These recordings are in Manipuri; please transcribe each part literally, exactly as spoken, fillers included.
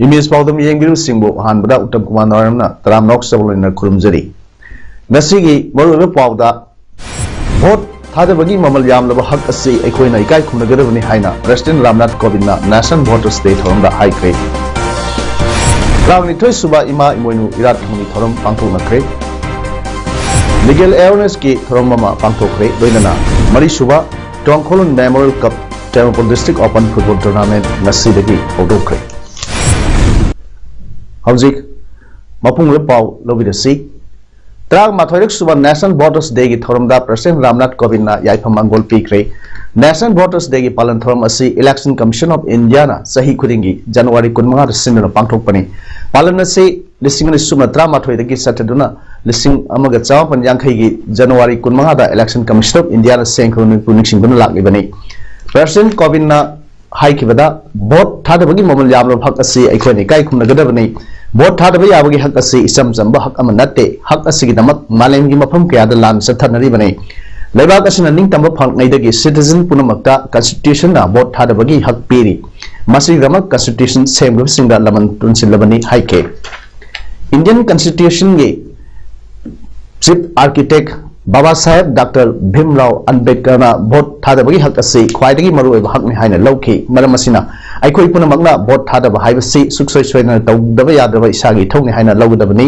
ꯏꯃꯦꯖ ꯄꯥꯎꯗꯝ ꯌꯦꯡꯕꯤꯔꯤꯕꯁꯤꯡꯕꯨ ꯑꯍꯥꯟꯕꯗ ꯎꯠꯇꯝ ꯀꯨꯃꯥꯔ ꯅꯥꯔꯥꯌꯟꯅ ꯇꯔꯥꯝꯅ ꯑꯣꯛꯆꯕ ꯂꯣꯏꯅꯅ ꯈꯨꯔꯨꯝꯖꯔꯤ꯫ ꯉꯁꯤꯒꯤ ꯃꯔꯨꯑꯣꯏꯕ ꯄꯥꯎꯗ, ꯚꯣꯠ ꯊꯥꯗꯕꯒꯤ ꯃꯃꯜ ꯌꯥꯝꯂꯕ ꯍꯛ ꯑꯁꯤ ꯑꯩꯈꯣꯏꯅ ꯏꯀꯥꯏ ꯈꯨꯝꯅꯒꯗꯕꯅꯤ ꯍꯥꯏꯅ President Ramnath ꯀꯣꯕꯤꯟꯗꯅ National Voters Day ꯊꯧꯔꯝꯗ ꯍꯥꯏꯈ꯭ꯔꯦ꯫ ꯇꯔꯥꯅꯤꯊꯣꯏ ꯁꯨꯕ ꯏꯃꯥ ꯏꯃꯣꯏꯅꯨ ꯏꯔꯥꯠ ꯊꯧꯅꯤ ꯊꯧꯔꯝ ꯄꯥꯡꯊꯣꯛꯅꯈ꯭ꯔꯦ꯫ Legal awareness ꯀꯤ ꯊꯧꯔꯝ ꯑꯃ ꯄꯥꯡꯊꯣꯛꯈ꯭ꯔꯦ꯫ ꯂꯣꯏꯅꯅ ꯃꯔꯤ ꯁꯨꯕ ꯇꯣꯡꯈꯣꯂꯨꯟ Memorial Cup Tengnoupal District Open Football Tournament ꯉꯁꯤꯗꯒꯤ ꯍꯧꯗꯣꯛꯈ꯭ꯔꯦ꯫ ꯍꯧꯖꯤꯛ ꯃꯄꯨꯡ ꯑꯣꯏꯕ ꯄꯥꯎ ꯂꯧꯕꯤꯔꯁꯤ꯫ ꯇꯔꯥꯃꯥꯊꯣꯏꯔꯛ ꯁꯨꯕ National Voters Day ꯒꯤ ꯊꯧꯔꯝꯗ President ꯔꯥꯝꯅꯥꯊ ꯀꯣꯕꯤꯟꯗꯅ ꯌꯥꯏꯐ ꯃꯪꯒꯣꯜ ꯄꯤꯈ꯭ꯔꯦ꯫ National Voters Day ꯒꯤ ꯄꯥꯂꯟ ꯊꯧꯔꯝ ꯑꯁꯤ Election Commission of India ꯅ ꯆꯍꯤ ꯈꯨꯗꯤꯡꯒꯤ ꯖꯅꯋꯥꯔꯤ ꯀꯨꯟꯃꯉꯥꯗ ꯁꯤꯟꯗꯨꯅ ꯄꯥꯡꯊꯣꯛꯄꯅꯤ꯫ ꯄꯥꯂꯟ ꯑꯁꯤ ꯂꯤꯁꯤꯡ ꯑꯅꯤ ꯁꯨꯞꯅ ꯇꯔꯥꯃꯥꯊꯣꯏꯗꯒꯤ ꯆꯠꯊꯗꯨꯅ ꯂꯤꯁꯤꯡ ꯑꯃꯒ ꯆꯃꯥꯄꯟ ꯌꯥꯡꯈꯩꯒꯤ January ꯀꯨꯟꯃꯉꯥꯗ Election Commission of India ꯅ ꯁꯦꯝꯈꯤꯕ ꯅꯨꯃꯤꯠꯄꯨ ꯅꯤꯡꯁꯤꯡꯗꯨꯅ ꯂꯥꯛꯂꯤꯕꯅꯤ꯫ President ꯀꯣꯕꯤꯟꯗꯅ ꯍꯥꯏꯈꯤꯕꯗ, ꯚꯣꯠ ꯊꯥꯗꯕꯒꯤ ꯃꯃꯜ ꯌꯥꯝꯂꯕ ꯍꯛ ꯑꯁꯤ ꯑꯩꯈꯣꯏꯅ ꯏꯀꯥꯏ ꯈꯨꯝꯅꯒꯗꯕꯅꯤ꯫ ꯚꯣꯠ ꯊꯥꯗꯕ ꯌꯥꯕꯒꯤ ꯍꯛ ꯑꯁꯤ ꯏꯆꯝ ꯆꯝꯕ ꯍꯛ ꯑꯃ ꯅꯠꯇꯦ꯫ ꯍꯛ ꯑꯁꯤꯒꯤꯗꯃꯛ ꯃꯥꯂꯦꯝꯒꯤ ꯃꯐꯝ ꯀꯌꯥꯗ ꯂꯥꯟ ꯆꯠꯊꯅꯔꯤꯕꯅꯤ꯫ ꯂꯩꯕꯥꯛ ꯑꯁꯤꯅ ꯅꯤꯡꯇꯝꯕ ꯐꯪꯂꯛꯉꯩꯗꯒꯤ citizen ꯄꯨꯝꯅꯃꯛꯇ Constitution ꯅ ꯚꯣꯠ ꯊꯥꯗꯕꯒꯤ ꯍꯛ ꯄꯤꯔꯤ꯫ ꯃꯁꯤꯒꯤꯗꯃꯛ Constitution ꯁꯦꯝꯈꯤꯕꯁꯤꯡꯗ ꯂꯃꯟ ꯇꯣꯟꯁꯤꯜꯂꯕꯅꯤ ꯍꯥꯏꯈꯤ꯫ Indian Constitution ꯒꯤ Chief Architect ꯕꯥꯕꯥ ꯁꯥꯍꯦꯕ ꯗꯥꯛꯇꯔ ꯚꯤꯝꯔꯥꯎ ꯑꯝꯕꯦꯗꯀꯔꯅ ꯚꯣꯠ ꯊꯥꯗꯕꯒꯤ ꯍꯛ ꯑꯁꯤ ꯈ꯭ꯋꯥꯏꯗꯒꯤ ꯃꯔꯨꯑꯣꯏꯕ ꯍꯛꯅꯤ ꯍꯥꯏꯅ ꯂꯧꯈꯤ꯫ ꯃꯔꯝ ꯑꯁꯤꯅ, ꯑꯩꯈꯣꯏ ꯄꯨꯝꯅꯃꯛꯅ ꯚꯣꯠ ꯊꯥꯗꯕ ꯍꯥꯏꯕꯁꯤ ꯁꯨꯡꯁꯣꯏ ꯁꯣꯏꯗꯅ ꯇꯧꯗꯕ ꯌꯥꯗ꯭ꯔꯕ ꯏꯁꯥꯒꯤ ꯏꯊꯧꯅꯤ ꯍꯥꯏꯅ ꯂꯧꯒꯗꯕꯅꯤ꯫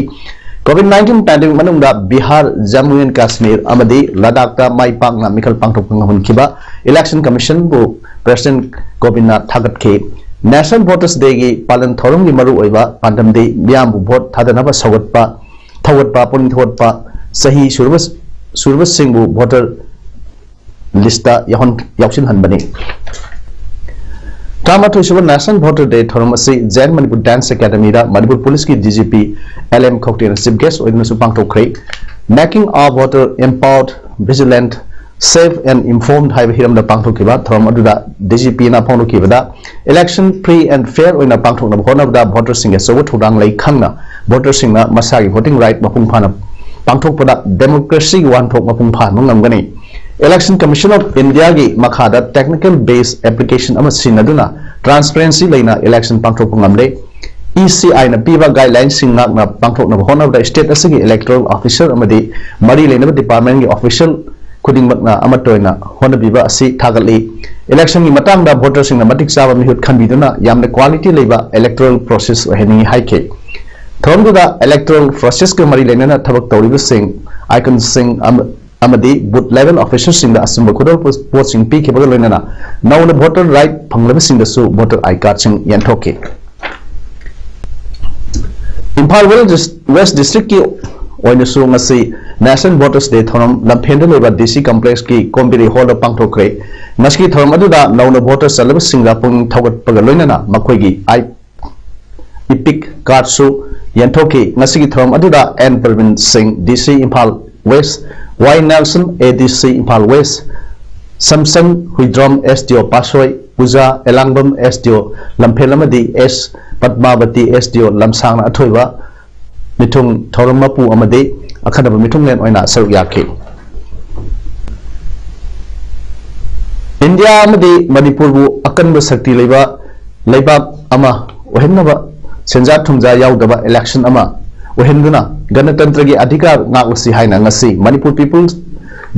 COVID nineteen pandemic ꯃꯅꯨꯡꯗ ꯕꯤꯍꯥꯔ, ꯖꯝꯃꯨ ꯑꯦꯟ ꯀꯥꯁꯃꯤꯔ ꯑꯃꯗꯤ ꯂꯗꯥꯈꯇ ꯃꯥꯏ ꯄꯥꯛꯅ ꯃꯤꯈꯜ ꯄꯥꯡꯊꯣꯛꯄ ꯉꯝꯍꯟꯈꯤꯕ Election Commission ꯕꯨ President ꯀꯣꯕꯤꯟꯗꯅ ꯊꯥꯒꯠꯈꯤ꯫ National Voters Day ꯒꯤ ꯄꯥꯂꯟ ꯊꯧꯔꯝꯒꯤ ꯃꯔꯨꯑꯣꯏꯕ ꯄꯥꯟꯗꯝꯗꯤ ꯃꯤꯌꯥꯝꯕꯨ ꯚꯣꯠ ꯊꯥꯗꯅꯕ ꯁꯧꯒꯠꯄ, ꯊꯧꯒꯠꯄ, ꯄꯨꯛꯅꯤꯡ ꯊꯧꯒꯠꯄ, ꯆꯍꯤ ꯁꯨꯔꯕ, ꯁꯨꯔꯕꯁꯤꯡꯕꯨ voter list ꯇ ꯌꯥꯎꯍꯟ-, ꯌꯥꯎꯁꯤꯟꯍꯟꯕꯅꯤ꯫ ꯇꯔꯥꯃꯥꯊꯣꯏ ꯁꯨꯕ National Voter Day ꯊꯧꯔꯝ ꯑꯁꯤ Zen Manipur Dance Academyꯗ ꯃꯅꯤꯄꯨꯔ ꯄꯨꯂꯤꯁꯀꯤ DGP LM ꯈꯧꯇꯦꯅ chief guest ꯑꯣꯏꯗꯨꯅꯁꯨ ꯄꯥꯡꯊꯣꯛꯈ꯭ꯔꯦ꯫ Making our voter empowered, vigilant, safe and informed ꯍꯥꯏꯕ ꯍꯤꯔꯝꯗ ꯄꯥꯡꯊꯣꯛꯈꯤꯕ ꯊꯧꯔꯝ ꯑꯗꯨꯗ DGPꯅ ꯐꯣꯡꯗꯣꯛꯈꯤꯕꯗ, election free and fair ꯑꯣꯏꯅ ꯄꯥꯡꯊꯣꯛꯅꯕ ꯍꯣꯠꯅꯕꯗ voterꯁꯤꯡꯒꯤ ꯑꯆꯧꯕ ꯊꯧꯗꯥꯡ ꯂꯩ ꯈꯪꯅ, voterꯁꯤꯡꯅ ꯃꯁꯥꯒꯤ voting right ꯃꯄꯨꯡ ꯐꯥꯅ ꯄꯥꯡꯊꯣꯛꯄꯗ democracyꯒꯤ ꯋꯥꯍꯟꯊꯣꯛ ꯃꯄꯨꯡ ꯐꯥꯍꯟꯕ ꯉꯝꯒꯅꯤ꯫ Election Commission of Indiaꯒꯤ ꯃꯈꯥꯗ technical based application ꯑꯃ ꯁꯤꯖꯤꯟꯅꯗꯨꯅ transparency ꯂꯩꯅ election ꯄꯥꯡꯊꯣꯛꯄ ꯉꯝꯂꯦ꯫ ECIꯅ ꯄꯤꯕ guidelineꯁꯤꯡ ꯉꯥꯛꯅ ꯄꯥꯡꯊꯣꯛꯅꯕ ꯍꯣꯠꯅꯕꯗ state ꯑꯁꯤꯒꯤ electoral officer ꯑꯃꯗꯤ ꯃꯔꯤ ꯂꯩꯅꯕ departmentꯀꯤ official ꯈꯨꯗꯤꯡꯃꯛꯅ ꯑꯃꯠꯇ ꯑꯣꯏꯅ ꯍꯣꯠꯅꯕꯤꯕ ꯑꯁꯤ ꯊꯥꯒꯠꯂꯤ꯫ Electionꯒꯤ ꯃꯇꯥꯡꯗ voterꯁꯤꯡꯅ ꯃꯇꯤꯛ ꯆꯥꯕ ꯃꯤꯍꯨꯠ ꯈꯟꯕꯤꯗꯨꯅ ꯌꯥꯝꯅ quality ꯂꯩꯕ electoral process ꯑꯣꯏꯍꯟꯅꯤꯡꯏ ꯍꯥꯏꯈꯤ꯫ ꯊꯧꯔꯝꯗꯨꯗ electoral processꯀ ꯃꯔꯤ ꯂꯩꯅꯅ ꯊꯕꯛ ꯇꯧꯔꯤꯕꯁꯤꯡ, iconꯁꯤꯡ ꯑꯃ-, ꯑꯃꯗꯤ booth level officerꯁꯤꯡꯗ ꯑꯆꯨꯝꯕ ꯈꯨꯗꯣꯜ ꯄꯣꯠꯁꯤꯡ ꯄꯤꯈꯤꯕꯒ ꯂꯣꯏꯅꯅ ꯅꯧꯅ voter right ꯐꯪꯂꯕꯁꯤꯡꯗꯁꯨ voter I cardꯁꯤꯡ ꯌꯦꯟꯊꯣꯛꯈꯤ꯫ Imphal West Dis-, West Districtꯀꯤ ꯑꯣꯏꯅꯁꯨ ꯉꯁꯤ National Voters Day ꯊꯧꯔꯝ ꯂꯝꯐꯦꯜꯗ ꯂꯩꯕ DC complexꯀꯤ ꯀꯣꯝꯕꯤꯔꯤ hallꯗ ꯄꯥꯡꯊꯣꯛꯈ꯭ꯔꯦ꯫ ꯉꯁꯤꯒꯤ ꯊꯧꯔꯝ ꯑꯗꯨꯗ ꯅꯧꯅ voter ꯆꯜꯂꯕꯁꯤꯡꯗ ꯄꯨꯛꯅꯤꯡ ꯊꯧꯒꯠꯄꯒ ꯂꯣꯏꯅꯅ ꯃꯈꯣꯏꯒꯤ I-, EPIC cardꯁꯨ ꯌꯦꯟꯊꯣꯛꯈꯤ꯫ ꯉꯁꯤꯒꯤ ꯊꯧꯔꯝ ꯑꯗꯨꯗ N Prabin Singh, DC Imphal West, Y Nelson, ADC Imphal West, Samson Huidrom, SDO Patsoi, Puja Elangbam, SDO Lamphel ꯑꯃꯗꯤ S ꯄꯗꯃꯥꯕꯇꯤ, SDO ꯂꯝꯁꯥꯡꯅ ꯑꯊꯣꯏꯕ ꯃꯤꯊꯨꯡ ꯊꯧꯔꯝ ꯃꯄꯨ ꯑꯃꯗꯤ ꯑꯈꯟꯅꯕ ꯃꯤꯊꯨꯡꯂꯦꯟ ꯑꯣꯏꯅ ꯁꯔꯨꯛ ꯌꯥꯈꯤ꯫ ꯏꯟꯗꯤꯌꯥ ꯑꯃꯗꯤ ꯃꯅꯤꯄꯨꯔꯕꯨ ꯑꯀꯟꯕ ꯁꯛꯇꯤ ꯂꯩꯕ ꯂꯩꯕꯥꯛ ꯑꯃ ꯑꯣꯏꯍꯟꯅꯕ ꯁꯦꯟꯖꯥ ꯊꯨꯝꯖꯥ ꯌꯥꯎꯗꯕ election ꯑꯃ ꯑꯣꯏꯍꯟꯗꯨꯅ ꯒꯅꯇꯟꯇ꯭ꯔꯒꯤ ꯑꯙꯤꯀꯥꯔ ꯉꯥꯛꯂꯁꯤ ꯍꯥꯏꯅ ꯉꯁꯤ Manipur People's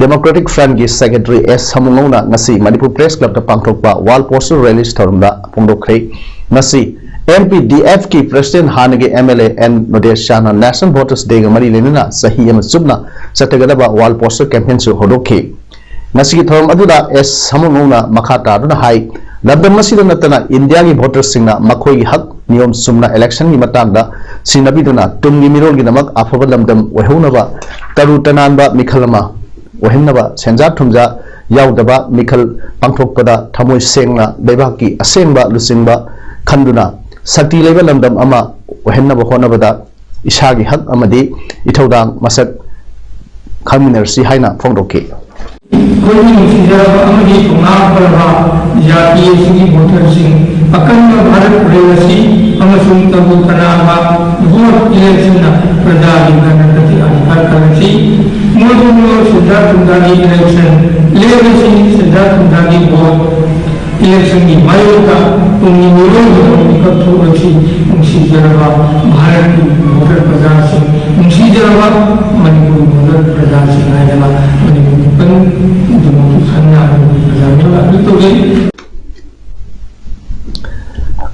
Democratic Frontꯀꯤ secretary S ꯁꯥꯃꯨꯉꯧꯅ ꯉꯁꯤ Manipur Press Clubꯇ ꯄꯥꯡꯊꯣꯛꯄ Wall Poster Release ꯊꯧꯔꯝꯗ ꯐꯣꯡꯗꯣꯛꯈ꯭ꯔꯦ꯫ ꯉꯁꯤ MPDFꯀꯤ president ꯍꯥꯟꯅꯒꯤ MLA N ꯅꯣꯗꯦꯁ ꯁꯍꯥꯅ National Voters Dayꯒ ꯃꯔꯤ ꯂꯩꯅꯅ ꯆꯍꯤ ꯑꯃ ꯆꯨꯞꯅ ꯆꯠꯊꯒꯗꯕ Wall Poster campaignꯁꯨ ꯍꯧꯗꯣꯛꯈꯤ꯫ ꯉꯁꯤꯒꯤ ꯊꯧꯔꯝ ꯑꯗꯨꯗ S ꯁꯥꯃꯨꯉꯧꯅ ꯃꯈꯥ ꯇꯥꯗꯨꯅ ꯍꯥꯏ, ꯂꯝꯗꯝ ꯑꯁꯤꯗ ꯅꯠꯇꯅ ꯏꯟꯗꯤꯌꯥꯒꯤ voterꯁꯤꯡꯅ ꯃꯈꯣꯏꯒꯤ ꯍꯛ ꯅꯤꯌꯣꯝ ꯆꯨꯝꯅ electionꯒꯤ ꯃꯇꯥꯡꯗ ꯁꯤꯟꯅꯕꯤꯗꯨꯅ ꯇꯨꯡꯒꯤ ꯃꯤꯔꯣꯜꯒꯤꯗꯃꯛ ꯑꯐꯕ ꯂꯝꯗꯝ ꯑꯣꯏꯍꯧꯅꯕ ꯇꯔꯨ ꯇꯅꯥꯟꯕ ꯃꯤꯈꯜ ꯑꯃ ꯑꯣꯏꯍꯟꯅꯕ ꯁꯦꯟꯖꯥ ꯊꯨꯝꯖꯥ ꯌꯥꯎꯗꯕ ꯃꯤꯈꯜ ꯄꯥꯡꯊꯣꯛꯄꯗ ꯊꯃꯣꯏ ꯁꯦꯡꯅ ꯂꯩꯕꯥꯛꯀꯤ ꯑꯁꯦꯡꯕ ꯂꯨꯆꯤꯡꯕ ꯈꯟꯗꯨꯅ ꯁꯛꯇꯤ ꯂꯩꯕ ꯂꯝꯗꯝ ꯑꯃ ꯑꯣꯏꯍꯟꯅꯕ ꯍꯣꯠꯅꯕꯗ ꯏꯁꯥꯒꯤ ꯍꯛ ꯑꯃꯗꯤ ꯏꯊꯧꯗꯥꯡ ꯃꯁꯛ ꯈꯪꯃꯤꯟꯅꯔꯁꯤ ꯍꯥꯏꯅ ꯐꯣꯡꯗꯣꯛꯈꯤ꯫ ꯑꯩꯈꯣꯏꯒꯤ ꯅꯨꯡꯁꯤꯖꯔꯕ ꯑꯃꯗꯤ ꯊꯧꯅꯥ ꯐꯔꯕ ꯖꯥꯇꯤ ꯑꯁꯤꯒꯤ ꯚꯣꯇꯔꯁꯤꯡ, ꯑꯀꯟꯕ ꯚꯥꯔꯠ ꯔꯦꯜ ꯑꯁꯤ ꯑꯃꯁꯨꯡ ꯇꯔꯨ ꯇꯅꯥꯟꯕ ꯚꯣꯠ ꯏꯂꯦꯛꯁꯟꯅ ꯄ꯭ꯔꯖꯥꯒꯤ ꯒꯅꯇꯟꯇ꯭ꯔꯒꯤ ꯑꯙꯤꯀꯥꯔ ꯀꯜꯂꯁꯤ꯫ ꯃꯣꯏꯕꯨ ꯃꯣꯏ ꯁꯦꯟꯖꯥ ꯊꯨꯝꯖꯥꯒꯤ ꯏꯂꯦꯛꯁꯟ ꯂꯦꯞꯂꯁꯤ꯫ ꯁꯦꯟꯖꯥ ꯊꯨꯝꯖꯥꯒꯤ ꯚꯣꯠ ꯏꯂꯦꯛꯁꯟꯒꯤ ꯃꯥꯌꯣꯛꯇ ꯇꯨꯡꯒꯤ ꯃꯤꯔꯣꯜꯒꯤꯗꯃꯛ ꯃꯤꯀꯞ ꯊꯣꯛꯂꯁꯤ꯫ ꯅꯨꯡꯁꯤꯖꯔꯕ ꯚꯥꯔꯠꯀꯤ ꯚꯣꯇꯔ ꯄ꯭ꯔꯖꯥꯁꯤꯡ, ꯅꯨꯡꯁꯤꯖꯔꯕ ꯃꯅꯤꯄꯨꯔꯒꯤ ꯚꯣꯇꯔ ꯄ꯭ꯔꯖꯥꯁꯤꯡ ꯍꯥꯏꯗꯅ ꯃꯅꯤꯄꯨꯔ ꯄꯤꯄꯜ ꯗꯦꯃꯣꯀ꯭ꯔꯦꯇꯤꯛ ꯐ꯭ꯔꯟꯠꯅ ꯃꯅꯤꯄꯨꯔ ꯄ꯭ꯔꯖꯥ ꯃꯤꯌꯥꯝ ꯑꯄꯤꯜ ꯇꯧꯖꯩ꯫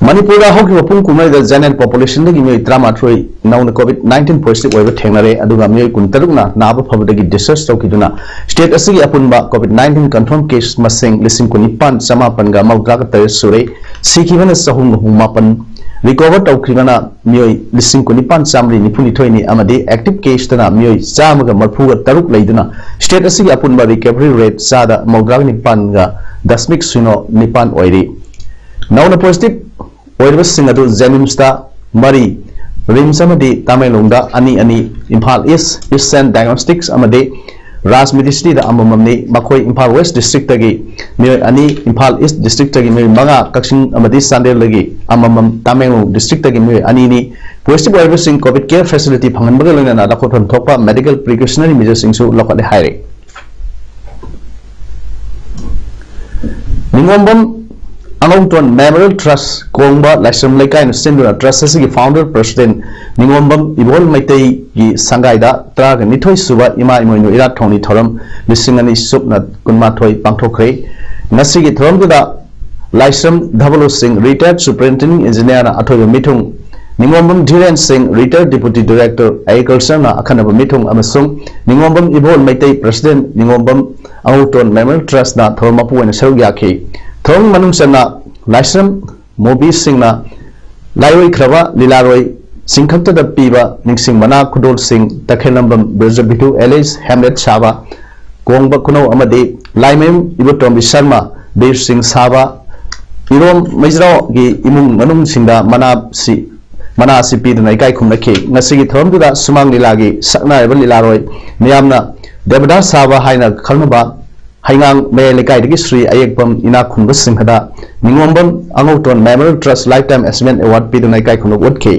ꯃꯅꯤꯄꯨꯔꯗ ꯍꯧꯈꯤꯕ ꯄꯨꯡ ꯀꯨꯟꯃꯔꯤꯗ ꯖꯦꯅꯔꯦꯜ ꯄꯣꯄꯨꯂꯦꯁꯟꯗꯒꯤ ꯃꯤꯑꯣꯏ ꯇꯔꯥꯃꯥꯊꯣꯏ ꯅꯧꯅ ꯀꯣꯚꯤꯗ ꯅꯥꯏꯟꯇꯤꯟ ꯄꯣꯖꯤꯇꯤꯚ ꯑꯣꯏꯕ ꯊꯦꯡꯅꯔꯦ, ꯑꯗꯨꯒ ꯃꯤꯑꯣꯏ ꯀꯨꯟꯇꯔꯨꯛꯅ ꯅꯥꯕ ꯐꯕꯗꯒꯤ ꯗꯤꯁꯆꯥꯔꯖ ꯇꯧꯈꯤꯗꯨꯅ ꯁ꯭ꯇꯦꯠ ꯑꯁꯤꯒꯤ ꯑꯄꯨꯟꯕ ꯀꯣꯚꯤꯗ ꯅꯥꯏꯟꯇꯤꯟ ꯀꯟꯐꯥꯔꯝ ꯀꯦꯁ ꯃꯁꯤꯡ ꯂꯤꯁꯤꯡ ꯀꯨꯟꯅꯤꯄꯥꯟ ꯆꯃꯥꯄꯟꯒ ꯃꯧꯗ꯭ꯔꯥꯒ ꯇꯔꯦꯠ ꯁꯨꯔꯦ꯫ ꯁꯤꯈꯤꯕꯅ ꯆꯍꯨꯝꯒ ꯍꯨꯝꯐꯨ ꯃꯥꯄꯟ, ꯔꯤꯀꯣꯚꯔ ꯇꯧꯈꯤꯕꯅ ꯃꯤꯑꯣꯏ ꯂꯤꯁꯤꯡ ꯀꯨꯟꯅꯤꯄꯥꯟ ꯆꯥꯃꯔꯤ ꯅꯤꯐꯨ ꯅꯤꯊꯣꯏꯅꯤ ꯑꯃꯗꯤ ꯑꯦꯛꯇꯤꯚ ꯀꯦꯁꯇꯅ ꯃꯤꯑꯣꯏ ꯆꯥꯝꯃꯒ ꯃꯔꯤꯐꯨꯒ ꯇꯔꯨꯛ ꯂꯩꯗꯨꯅ ꯁ꯭ꯇꯦꯠ ꯑꯁꯤꯒꯤ ꯑꯄꯨꯟꯕ ꯔꯤꯀꯚꯔꯤ ꯔꯦꯠ ꯆꯥꯗ ꯃꯧꯗ꯭ꯔꯥꯒ ꯅꯤꯄꯥꯟꯒ ꯗꯁꯃꯤꯛ ꯁꯤꯅꯣ ꯅꯤꯄꯥꯟ ꯑꯣꯏꯔꯤ꯫ ꯅꯧꯅ ꯄꯣꯖꯤꯇꯤꯚ ꯑꯣꯏꯔꯤꯕꯁꯤꯡ ꯑꯗꯨ ꯖꯦꯅꯤꯝꯁꯇ ꯃꯔꯤ, ꯔꯤꯝꯁ ꯑꯃꯗꯤ ꯇꯃꯦꯡꯂꯣꯡꯗ ꯑꯅꯤ ꯑꯅꯤ, ꯏꯝꯐꯥꯜ ꯏꯁ, ꯏꯁꯇꯔꯟ ꯗꯥꯏꯒꯅꯣꯁꯇꯤꯛꯁ ꯑꯃꯗꯤ ꯔꯥꯖ ꯃꯦꯗꯤꯁꯤꯇꯤꯗ ꯑꯃꯃꯝꯅꯤ꯫ ꯃꯈꯣꯏ ꯏꯝꯐꯥꯜ ꯋꯦꯁ ꯗꯤꯁꯇ꯭ꯔꯤꯛꯇꯒꯤ ꯃꯤꯑꯣꯏ ꯑꯅꯤ, ꯏꯝꯐꯥꯜ ꯏꯁ ꯗꯤꯁꯇ꯭ꯔꯤꯛꯇꯒꯤ ꯃꯤꯑꯣꯏ ꯃꯉꯥ, ꯀꯛꯆꯤꯡ ꯑꯃꯗꯤ ꯆꯥꯟꯗꯦꯜꯗꯒꯤ ꯑꯃꯃꯝ, ꯇꯃꯦꯡꯂꯣꯡ ꯗꯤꯁꯇ꯭ꯔꯤꯛꯇꯒꯤ ꯃꯤꯑꯣꯏ ꯑꯅꯤꯅꯤ꯫ ꯄꯣꯖꯤꯇꯤꯚ ꯑꯣꯏꯔꯤꯕꯁꯤꯡ ꯀꯣꯚꯤꯗ ꯀꯦꯌꯔ ꯐꯦꯁꯤꯂꯤꯇꯤ ꯐꯪꯍꯟꯕꯒ ꯂꯣꯏꯅꯅ ꯂꯧꯈꯠꯐꯝ ꯊꯣꯛꯄ ꯃꯦꯗꯤꯀꯦꯜ ꯄ꯭ꯔꯤꯀꯣꯁꯅꯔꯤ ꯃꯦꯖꯔꯁꯤꯡꯁꯨ ꯂꯧꯈꯠꯂꯦ ꯍꯥꯏꯔꯤ꯫ ꯅꯤꯉꯣꯝꯕꯝ ꯑꯉꯧꯇꯣꯟ ꯃꯦꯃꯣꯔꯤꯌꯦꯜ ꯇ꯭ꯔꯁ ꯀꯣꯡꯕ ꯂꯥꯏꯁ꯭ꯔꯝ ꯂꯩꯀꯥꯏꯅ ꯁꯤꯟꯗꯨꯅ ꯇ꯭ꯔꯁ ꯑꯁꯤꯒꯤ ꯐꯥꯎꯟꯗꯔ ꯄ꯭ꯔꯁꯤꯗꯦꯟ ꯅꯤꯉꯣꯝꯕꯝ ꯏꯕꯣꯜ ꯃꯩꯇꯩꯒꯤ ꯁꯪꯒꯥꯏꯗ ꯇꯔꯥꯒ ꯅꯤꯊꯣꯏ ꯁꯨꯕ ꯏꯃꯥ ꯏꯃꯣꯏꯅꯨ ꯏꯔꯥꯠ ꯊꯧꯅꯤ ꯊꯧꯔꯝ ꯂꯤꯁꯤꯡ ꯑꯅꯤ ꯁꯨꯞꯅ ꯀꯨꯟꯃꯥꯊꯣꯏ ꯄꯥꯡꯊꯣꯛꯈ꯭ꯔꯦ꯫ ꯉꯁꯤꯒꯤ ꯊꯧꯔꯝꯗꯨꯗ ꯂꯥꯏꯁ꯭ꯔꯝ ꯙꯕꯂꯨ ꯁꯤꯡ, ꯔꯤꯇꯥꯌꯔꯗ ꯁꯨꯄꯔꯤꯟꯇꯦꯟꯗꯤꯡ ꯏꯟꯖꯤꯅꯤꯌꯥꯔꯅ ꯑꯊꯣꯏꯕ ꯃꯤꯊꯨꯡ, ꯅꯤꯉꯣꯝꯕꯝ ꯙꯤꯔꯦꯟ ꯁꯤꯡ, ꯔꯤꯇꯥꯌꯔꯗ ꯗꯤꯄꯨꯇꯤ ꯗꯥꯏꯔꯦꯛꯇꯔ ꯑꯦꯒ꯭ꯔꯤꯀꯜꯆꯔꯅ ꯑꯈꯟꯅꯕ ꯃꯤꯊꯨꯡ ꯑꯃꯁꯨꯡ ꯅꯤꯉꯣꯝꯕꯝ ꯏꯕꯣꯜ ꯃꯩꯇꯩ ꯄ꯭ꯔꯁꯤꯗꯦꯟ ꯅꯤꯉꯣꯝꯕꯝ ꯑꯉꯧꯇꯣꯟ ꯃꯦꯃꯣꯔꯤꯌꯦꯜ ꯇ꯭ꯔꯁꯅ ꯊꯧꯔꯝ ꯃꯄꯨ ꯑꯣꯏꯅ ꯁꯔꯨꯛ ꯌꯥꯈꯤ꯫ ꯊꯧꯔꯝ ꯃꯅꯨꯡ ꯆꯟꯅ ꯂꯥꯏꯁ꯭ꯔꯝ ꯃꯣꯕꯤꯁꯤꯡꯅ ꯂꯥꯏꯑꯣꯏꯈ꯭ꯔꯕ ꯂꯤꯂꯥꯔꯣꯏ ꯆꯤꯡꯈꯛꯇꯗ ꯄꯤꯕ ꯅꯤꯡꯁꯤꯡ ꯃꯅꯥ ꯈꯨꯗꯣꯜꯁꯤꯡ, ꯇꯈꯦꯂꯝꯕꯝ ꯕ꯭ꯔꯖꯕꯤꯙꯨ ꯑꯦꯂꯤꯁ ꯍꯦꯝꯂꯦꯠ ꯁꯥꯕ, ꯀꯣꯡꯕ ꯈꯨꯅꯧ ꯑꯃꯗꯤ ꯂꯥꯏꯃꯌꯨꯝ ꯏꯕꯣꯇꯣꯝꯕꯤ ꯁꯔꯃ, ꯕꯤꯔ ꯁꯤꯡ ꯁꯥꯕ, ꯏꯔꯣꯝ ꯃꯩꯖ꯭ꯔꯥꯎꯒꯤ ꯏꯃꯨꯡ ꯃꯅꯨꯡꯁꯤꯡꯗ ꯃꯅꯥꯁꯤ ꯃꯅꯥ ꯑꯁꯤ ꯄꯤꯗꯨꯅ ꯏꯀꯥꯏ ꯈꯨꯝꯅꯈꯤ꯫ ꯉꯁꯤꯒꯤ ꯊꯧꯔꯝꯗꯨꯗ ꯁꯨꯃꯥꯡ ꯂꯤꯂꯥꯒꯤ ꯁꯛꯅꯥꯏꯔꯕ ꯂꯤꯂꯥꯔꯣꯏ ꯃꯤꯌꯥꯝꯅ ꯗꯦꯕꯗꯥꯁ ꯁꯥꯕ ꯍꯥꯏꯅ ꯈꯪꯅꯕ ꯍꯩꯉꯥꯡ ꯃꯌꯥꯏ ꯂꯩꯀꯥꯏꯗꯒꯤ ꯁ꯭ꯔꯤ ꯑꯌꯦꯛꯄꯝ ꯏꯅꯥꯛ ꯈꯨꯟꯕ ꯁꯤꯡꯍꯗ ꯅꯤꯉꯣꯝꯕꯝ ꯑꯉꯧꯇꯣꯟ Memorial Trust Lifetime Achievement Award ꯄꯤꯗꯨꯅ ꯏꯀꯥꯏ ꯈꯨꯝꯅꯕ ꯎꯠꯈꯤ꯫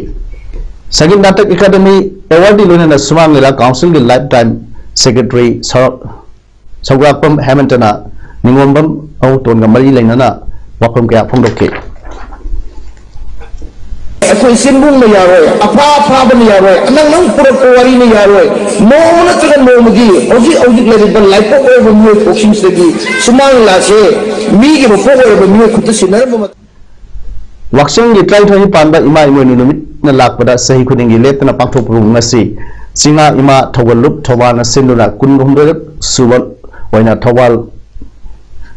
ꯁꯪꯒꯤꯠ ꯅꯥꯇꯛ ꯑꯦꯀꯥꯗꯃꯤ ꯑꯦꯋꯥꯔꯗꯤ ꯂꯣꯏꯅꯅ ꯁꯨꯃꯥꯡ ꯂꯤꯂꯥ ꯀꯥꯎꯟꯁꯤꯜꯒꯤ Lifetime Secretary ꯁꯔ-, ꯁꯧꯒ꯭ꯔꯥꯛꯄꯝ ꯍꯦꯃꯟꯇꯅ ꯅꯤꯉꯣꯝꯕꯝ ꯑꯉꯧꯇꯣꯟꯒ ꯃꯔꯤ ꯂꯩꯅꯅ ꯋꯥꯐꯝ ꯀꯌꯥ ꯐꯣꯡꯗꯣꯛꯈꯤ꯫ ꯑꯩꯈꯣꯏ ꯆꯤꯟꯕꯨꯡꯅ ꯌꯥꯔꯣꯏ, ꯑꯐꯥ ꯑꯐꯥꯕꯅ ꯌꯥꯔꯣꯏ, ꯑꯅꯪ ꯅꯪ ꯄꯨꯔꯛꯄ ꯋꯥꯔꯤꯅ ꯌꯥꯔꯣꯏ꯫ ꯅꯣꯡꯃ ꯅꯠꯇ꯭ꯔꯒ ꯅꯣꯡꯃꯗꯤ ꯍꯧꯖꯤꯛ ꯍꯧꯖꯤꯛ ꯂꯩꯔꯤꯕ ꯂꯥꯏꯄꯣꯛ ꯑꯣꯏꯔꯕ ꯃꯤꯑꯣꯏ ꯄꯣꯛꯁꯤꯡꯁꯤꯗꯒꯤ ꯁꯨꯃꯥꯡ ꯂꯤꯂꯥꯁꯦ ꯃꯤꯒꯤ ꯃꯄꯣꯛ ꯑꯣꯏꯔꯕ ꯃꯤꯑꯣꯏ ꯈꯨꯠꯇ ꯁꯤꯟꯅꯔꯝꯕ ꯃꯇꯝ ꯋꯥꯛꯆꯤꯡꯒꯤ ꯇꯔꯥꯅꯤꯊꯣꯏꯅꯤ ꯄꯥꯟꯕ ꯏꯃꯥ ꯏꯃꯣꯏꯅꯨ ꯅꯨꯃꯤꯠꯅ ꯂꯥꯛꯄꯗ ꯆꯍꯤ ꯈꯨꯗꯤꯡꯒꯤ ꯂꯦꯞꯇꯅ ꯄꯥꯡꯊꯣꯛꯄꯕꯨ ꯉꯁꯤ ꯆꯤꯡꯉꯥ ꯏꯃꯥ ꯊꯧꯒꯜ ꯂꯨꯞ ꯊꯧꯕꯥꯜꯅ ꯁꯤꯟꯗꯨꯅ ꯀꯨꯟꯍꯨꯝꯗꯣꯏꯔꯛ ꯁꯨꯕ ꯑꯣꯏꯅ ꯊꯧꯕꯥꯜ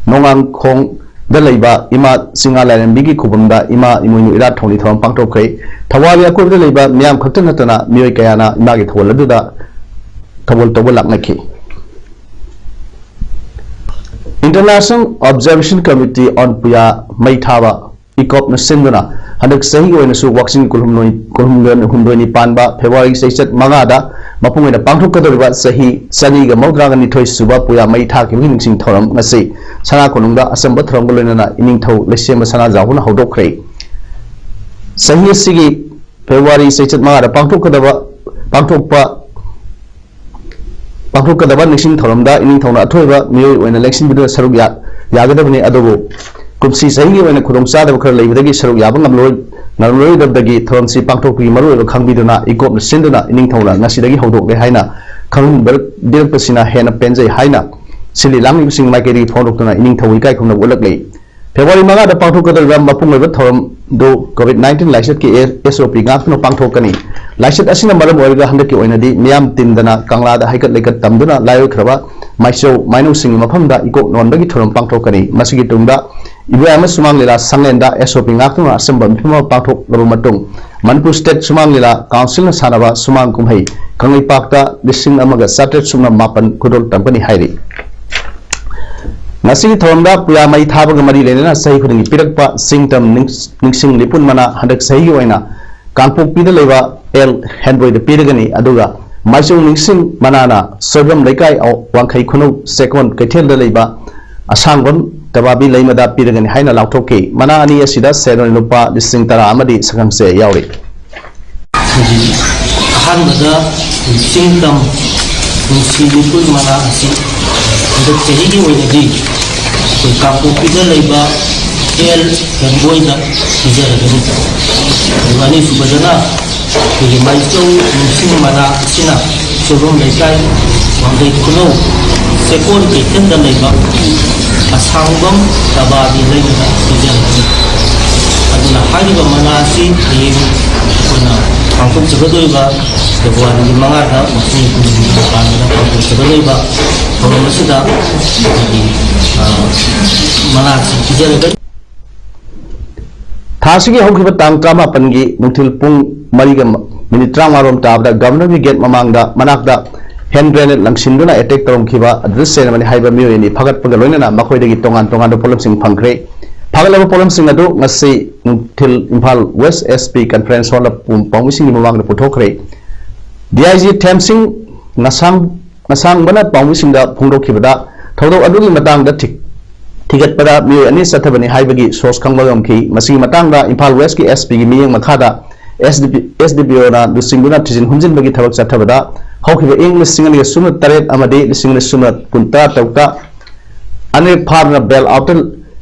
ꯅꯣꯡꯉꯥꯡꯈꯣꯡꯗ ꯂꯩꯕ ꯏꯃꯥ ꯆꯤꯡꯉꯥ ꯂꯥꯏꯔꯦꯝꯕꯤꯒꯤ ꯈꯨꯕꯝꯗ ꯏꯃꯥ ꯏꯃꯣꯏꯅꯨ ꯏꯔꯥꯠ ꯊꯧꯅꯤ ꯊꯧꯔꯝ ꯄꯥꯡꯊꯣꯛꯈ꯭ꯔꯦ꯫ ꯊꯧꯕꯥꯜꯒꯤ ꯑꯀꯣꯏꯕꯗ ꯂꯩꯕ ꯃꯤꯌꯥꯝ ꯈꯛꯇ ꯅꯠꯇꯅ ꯃꯤꯑꯣꯏ ꯀꯌꯥꯅ ꯏꯃꯥꯒꯤ ꯊꯧꯒꯜ ꯑꯗꯨꯗ ꯊꯧꯒꯜ ꯇꯧꯕ ꯂꯥꯛꯅꯈꯤ꯫ International Observation Committee on ꯄꯨꯌꯥ ꯃꯩ ꯊꯥꯕ ꯏꯀꯣꯞꯅ ꯁꯤꯟꯗꯨꯅ ꯍꯟꯗꯛ ꯆꯍꯤꯒꯤ ꯑꯣꯏꯅꯁꯨ ꯋꯥꯛꯆꯤꯡ ꯀꯨꯟꯍꯨꯝꯗꯣꯏ, ꯀꯨꯟꯍꯨꯝꯗꯣꯏꯅꯤ ꯄꯥꯟꯕ ꯐꯦꯕ꯭ꯔꯨꯋꯥꯔꯤ ꯆꯩꯆꯠ ꯃꯉꯥꯗ ꯃꯄꯨꯡ ꯑꯣꯏꯅ ꯄꯥꯡꯊꯣꯛꯀꯗꯧꯔꯤꯕ ꯆꯍꯤ ꯆꯅꯤꯒ ꯃꯧꯗ꯭ꯔꯥꯒ ꯅꯤꯊꯣꯏ ꯁꯨꯕ ꯄꯨꯌꯥ ꯃꯩ ꯊꯥꯈꯤꯕꯒꯤ ꯅꯤꯡꯁꯤꯡ ꯊꯧꯔꯝ ꯉꯁꯤ ꯁꯅꯥ ꯀꯣꯅꯨꯡꯗ ꯑꯆꯝꯕ ꯊꯧꯔꯝꯒ ꯂꯣꯏꯅꯅ ꯏꯅꯤꯡꯊꯧ ꯂꯩꯁꯦꯝꯕ ꯁꯅꯥꯖꯥꯎꯕꯅ ꯍꯧꯗꯣꯛꯈ꯭ꯔꯦ꯫ ꯆꯍꯤ ꯑꯁꯤꯒꯤ ꯐꯦꯕ꯭ꯔꯨꯋꯥꯔꯤ ꯆꯩꯆꯠ ꯃꯉꯥꯗ ꯄꯥꯡꯊꯣꯛꯀꯗꯕ ꯄꯥꯡꯊꯣꯛꯄ ꯄꯥꯡꯊꯣꯛꯀꯗꯕ ꯅꯤꯡꯁꯤꯡ ꯊꯧꯔꯝꯗ ꯏꯅꯤꯡꯊꯧꯅ ꯑꯊꯣꯏꯕ ꯃꯤꯑꯣꯏ ꯑꯣꯏꯅ ꯂꯦꯡꯁꯤꯟꯕꯤꯗꯨꯅ ꯁꯔꯨꯛ ꯌꯥ-, ꯌꯥꯒꯗꯕꯅꯤ꯫ ꯑꯗꯨꯕꯨ ꯀꯨꯝꯁꯤ ꯆꯍꯤꯒꯤ ꯑꯣꯏꯅ ꯈꯨꯗꯣꯡꯆꯥꯗꯕ ꯈꯔ ꯂꯩꯕꯗꯒꯤ ꯁꯔꯨꯛ ꯌꯥꯕ ꯉꯝꯂꯣꯏ-, ꯉꯝꯂꯔꯣꯏꯗꯕꯗꯒꯤ ꯊꯧꯔꯝꯁꯤ ꯄꯥꯡꯊꯣꯛꯄꯒꯤ ꯃꯔꯨꯑꯣꯏꯕ ꯈꯪꯕꯤꯗꯨꯅ ꯏꯀꯣꯞꯅ ꯁꯤꯟꯗꯨꯅ ꯏꯅꯤꯡꯊꯧꯅ ꯉꯁꯤꯗꯒꯤ ꯍꯧꯗꯣꯛꯂꯦ ꯍꯥꯏꯅ ꯈꯪꯍꯟꯕꯤꯔꯛꯄꯁꯤꯅ ꯍꯦꯟꯅ ꯄꯦꯟꯖꯩ ꯍꯥꯏꯅ ꯁꯤꯜꯂꯤ ꯂꯥꯡꯂꯤꯕꯁꯤꯡ ꯃꯥꯏꯀꯩꯗꯒꯤ ꯐꯣꯡꯗꯣꯛꯇꯨꯅ ꯏꯅꯤꯡꯊꯧ ꯏꯀꯥꯏ ꯈꯨꯝꯅꯕ ꯎꯠꯂꯛꯂꯤ꯫ ꯐꯦꯕ꯭ꯔꯨꯋꯥꯔꯤ ꯃꯉꯥꯗ ꯄꯥꯡꯊꯣꯛꯀꯗꯧꯔꯤꯕ ꯃꯄꯨꯡ ꯑꯣꯏꯕ ꯊꯧꯔꯝꯗꯨ ꯀꯣꯚꯤꯗ ꯅꯥꯏꯟꯇꯤꯟ ꯂꯥꯏꯆꯠꯀꯤ ꯑꯦ-, ꯑꯦꯁ ꯑꯣ ꯄꯤ ꯉꯥꯛꯇꯨꯅ ꯄꯥꯡꯊꯣꯛꯀꯅꯤ꯫ ꯂꯥꯏꯆꯠ ꯑꯁꯤꯅ ꯃꯔꯝ ꯑꯣꯏꯔꯒ ꯍꯟꯗꯛꯀꯤ ꯑꯣꯏꯅꯗꯤ ꯃꯤꯌꯥꯝ ꯇꯤꯟꯗꯅ ꯀꯪꯂꯥꯗ ꯍꯩꯀꯠ ꯂꯩꯀꯠ ꯇꯝꯗꯨꯅ ꯂꯥꯏ ꯑꯣꯏꯈ꯭ꯔꯕ ꯃꯥꯏꯆꯧ ꯃꯥꯏꯅꯧꯁꯤꯡꯒꯤ ꯃꯐꯝꯗ ꯏꯀꯣꯛ ꯅꯣꯟꯕꯒꯤ ꯊꯧꯔꯝ ꯄꯥꯡꯊꯣꯛꯀꯅꯤ꯫ ꯃꯁꯤꯒꯤ ꯇꯨꯡꯗ ꯏꯕꯣꯌꯥꯏꯃ ꯁꯨꯃꯥꯡ ꯂꯤꯂꯥ ꯁꯪꯂꯦꯟꯗ ꯑꯦꯁ ꯑꯣ ꯄꯤ ꯉꯥꯛꯇꯨꯅ ꯑꯆꯝꯕ ꯃꯤꯐꯝ ꯑꯃ ꯄꯥꯡꯊꯣꯛꯂꯕ ꯃꯇꯨꯡ ꯃꯅꯤꯄꯨꯔ ꯁ꯭ꯇꯦꯠ ꯁꯨꯃꯥꯡ ꯂꯤꯂꯥ ꯀꯥꯎꯟꯁꯤꯜꯅ ꯁꯥꯟꯅꯕ ꯁꯨꯃꯥꯡ ꯀꯨꯝꯍꯩ ꯀꯪꯂꯩꯄꯥꯛꯇ ꯂꯤꯁꯤꯡ ꯑꯃꯒ ꯆꯥꯇ꯭ꯔꯦꯠ ꯁꯨꯞꯅ ꯃꯥꯄꯟ ꯈꯨꯗꯣꯜ ꯇꯝꯒꯅꯤ ꯍꯥꯏꯔꯤ꯫ ꯉꯁꯤꯒꯤ ꯊꯧꯔꯝꯗ ꯄꯨꯌꯥ ꯃꯩ ꯊꯥꯕꯒ ꯃꯔꯤ ꯂꯩꯅꯅ ꯆꯍꯤ ꯈꯨꯗꯤꯡꯒꯤ ꯄꯤꯔꯛꯄ ꯆꯤꯡꯇꯝ ꯅꯤꯡ-, ꯅꯤꯡꯁꯤꯡ ꯂꯤꯄꯨꯟ ꯃꯅꯥ ꯍꯟꯗꯛ ꯆꯍꯤꯒꯤ ꯑꯣꯏꯅ ꯀꯥꯡꯄꯣꯛꯄꯤꯗ ꯂꯩꯕ ꯑꯦꯜ ꯍꯦꯟꯕꯣꯏꯗ ꯄꯤꯔꯒꯅꯤ꯫ ꯑꯗꯨꯒ ꯃꯥꯏꯆꯧ ꯅꯤꯡꯁꯤꯡ ꯃꯅꯥꯅ ꯁꯣꯏꯕꯝ ꯂꯩꯀꯥꯏ, ꯋꯥꯡꯈꯩ ꯈꯨꯅꯧ ꯆꯦꯛꯀꯣꯟ ꯀꯩꯊꯦꯜꯗ ꯂꯩꯕ ꯑꯁꯥꯡꯕꯝ ꯇꯕꯥꯕꯤ ꯂꯩꯃꯗ ꯄꯤꯔꯒꯅꯤ ꯍꯥꯏꯅ ꯂꯥꯎꯊꯣꯛꯈꯤ꯫ ꯃꯅꯥ ꯑꯅꯤ ꯑꯁꯤꯗ ꯁꯦꯟ ꯑꯣꯏꯅ ꯂꯨꯄꯥ ꯂꯤꯁꯤꯡ ꯇꯔꯥ ꯑꯃꯗꯤ ꯁꯪꯒꯝꯁꯦ ꯌꯥꯎꯔꯤ꯫ ꯑꯍꯥꯟꯕꯗ ꯆꯤꯡꯇꯝ ꯅꯨꯡꯁꯤ ꯂꯤꯄꯨꯟ ꯃꯅꯥ ꯑꯁꯤ ꯍꯟꯗꯛ ꯆꯍꯤꯒꯤ ꯑꯣꯏꯅꯗꯤ ꯑꯩꯈꯣꯏ ꯀꯥꯡꯄꯣꯛꯄꯤꯗ ꯂꯩꯕ ꯑꯦꯜ ꯍꯦꯟꯕꯣꯏꯗ ꯄꯤꯖꯔꯒꯅꯤ꯫ ꯑꯗꯨꯒ ꯑꯅꯤꯁꯨꯕꯗꯅ ꯑꯩꯈꯣꯏꯒꯤ ꯃꯥꯏꯆꯧ ꯅꯤꯡꯁꯤꯡ ꯃꯅꯥ ꯑꯁꯤꯅ ꯁꯣꯏꯕꯝ ꯂꯩꯀꯥꯏ, ꯋꯥꯡꯈꯩ ꯈꯨꯅꯧ ꯆꯦꯛꯀꯣꯟ ꯀꯩꯊꯦꯜꯗ ꯂꯩꯕ ꯑꯁꯥꯡꯕꯝ ꯇꯕꯥꯕꯤ ꯂꯩꯃꯗ ꯄꯤꯖꯔꯒꯅꯤ꯫ ꯑꯗꯨꯅ ꯍꯥꯏꯔꯤꯕ ꯃꯅꯥ ꯑꯁꯤ ꯍꯌꯦꯡ ꯑꯩꯈꯣꯏꯅ ꯄꯥꯡꯊꯣꯛꯆꯒꯗꯧꯔꯤꯕ ꯐꯦꯕ꯭ꯔꯨꯋꯥꯔꯤꯒꯤ ꯃꯉꯥꯗ ꯃꯈꯣꯏ ꯈꯨꯟꯒꯤ ꯃꯄꯥꯟꯗ ꯄꯥꯡꯊꯣꯛꯆꯒꯗꯧꯔꯤꯕ ꯊꯧꯔꯝ ꯑꯁꯤꯗ ꯑꯩꯈꯣꯏꯒꯤ, ꯑ, ꯃꯅꯥ ꯑꯁꯤ ꯄꯤꯖꯔꯒꯅꯤ꯫ ꯊꯥ ꯑꯁꯤꯒꯤ ꯍꯧꯈꯤꯕ ꯇꯥꯡ ꯇꯔꯥꯃꯥꯄꯟꯒꯤ ꯅꯨꯡꯊꯤꯜ ꯄꯨꯡ ꯃꯔꯤꯒ ꯃꯤꯅꯤꯠ ꯇꯔꯥꯃꯉꯥ ꯔꯣꯝ ꯇꯥꯕꯗ ꯒꯕꯔꯅꯔꯒꯤ ꯒꯦꯠ ꯃꯃꯥꯡꯗ, ꯃꯅꯥꯛꯇ ꯍꯦꯟ ꯒ꯭ꯔꯦꯅꯦꯗ ꯂꯪꯁꯤꯟꯗꯨꯅ ꯑꯦꯇꯦꯛ ꯇꯧꯔꯝꯈꯤꯕ ꯑꯗꯨꯗ ꯁꯦꯟ ꯑꯃꯅꯤ ꯍꯥꯏꯕ ꯃꯤꯑꯣꯏ ꯑꯅꯤ ꯐꯥꯒꯠꯄꯒ ꯂꯣꯏꯅꯅ ꯃꯈꯣꯏꯗꯒꯤ ꯇꯣꯉꯥꯟ ꯇꯣꯉꯥꯟꯕ ꯄꯣꯠꯂꯝꯁꯤꯡ ꯐꯪꯈ꯭ꯔꯦ꯫ ꯐꯥꯒꯠꯂꯕ ꯄꯣꯠꯂꯝꯁꯤꯡ ꯑꯗꯨ ꯉꯁꯤ ꯅꯨꯡꯊꯤꯜ Imphal West S P conference ꯍꯣꯜꯗ ꯄꯥꯎꯃꯤꯁꯤꯡꯒꯤ ꯃꯃꯥꯡꯗ ꯄꯨꯊꯣꯛꯈ꯭ꯔꯦ꯫ ꯗꯤ ꯑꯥꯏ ꯖꯤ ꯊꯦꯝꯁꯤꯡ ꯉꯁꯥꯡ ꯉꯁꯥꯡꯕꯅ ꯄꯥꯎꯃꯤꯁꯤꯡꯗ ꯐꯣꯡꯗꯣꯛꯈꯤꯕꯗ, ꯊꯧꯗꯣꯛ ꯑꯗꯨꯒꯤ ꯃꯇꯥꯡꯗ ꯊꯤ-, ꯊꯤꯒꯠꯄꯗ ꯃꯤꯑꯣꯏ ꯑꯅꯤ ꯆꯠꯊꯕꯅꯤ ꯍꯥꯏꯕꯒꯤ ꯁꯣꯔꯁ ꯈꯪꯕ ꯉꯝꯈꯤ꯫ ꯃꯁꯤꯒꯤ ꯃꯇꯥꯡꯗ ꯏꯝꯐꯥꯜ ꯋꯦꯁꯀꯤ ꯑꯦꯁ ꯄꯤꯒꯤ ꯃꯤꯠꯌꯦꯡ ꯃꯈꯥꯗ ꯑꯦꯁ ꯗꯤ ꯄꯤ, ꯑꯦꯁ ꯗꯤ ꯄꯤ ꯑꯣꯅ ꯂꯨꯆꯤꯡꯗꯨꯅ ꯊꯤꯖꯤꯟ ꯍꯨꯝꯖꯤꯟꯕꯒꯤ ꯊꯕꯛ ꯆꯠꯊꯕꯗ, ꯍꯧꯈꯤꯕ ꯏꯪ ꯂꯤꯁꯤꯡ ꯑꯅꯤꯒ ꯁꯨꯞꯅ ꯇꯔꯦꯠ ꯑꯃꯗꯤ ꯂꯤꯁꯤꯡ ꯑꯅꯤ ꯁꯨꯞꯅ ꯀꯨꯟ ꯇꯔꯥ ꯇꯔꯨꯛꯇ ꯑꯅꯤꯔꯛ ꯐꯥꯗꯨꯅ ꯕꯦꯜ ꯑꯥꯎꯠꯇ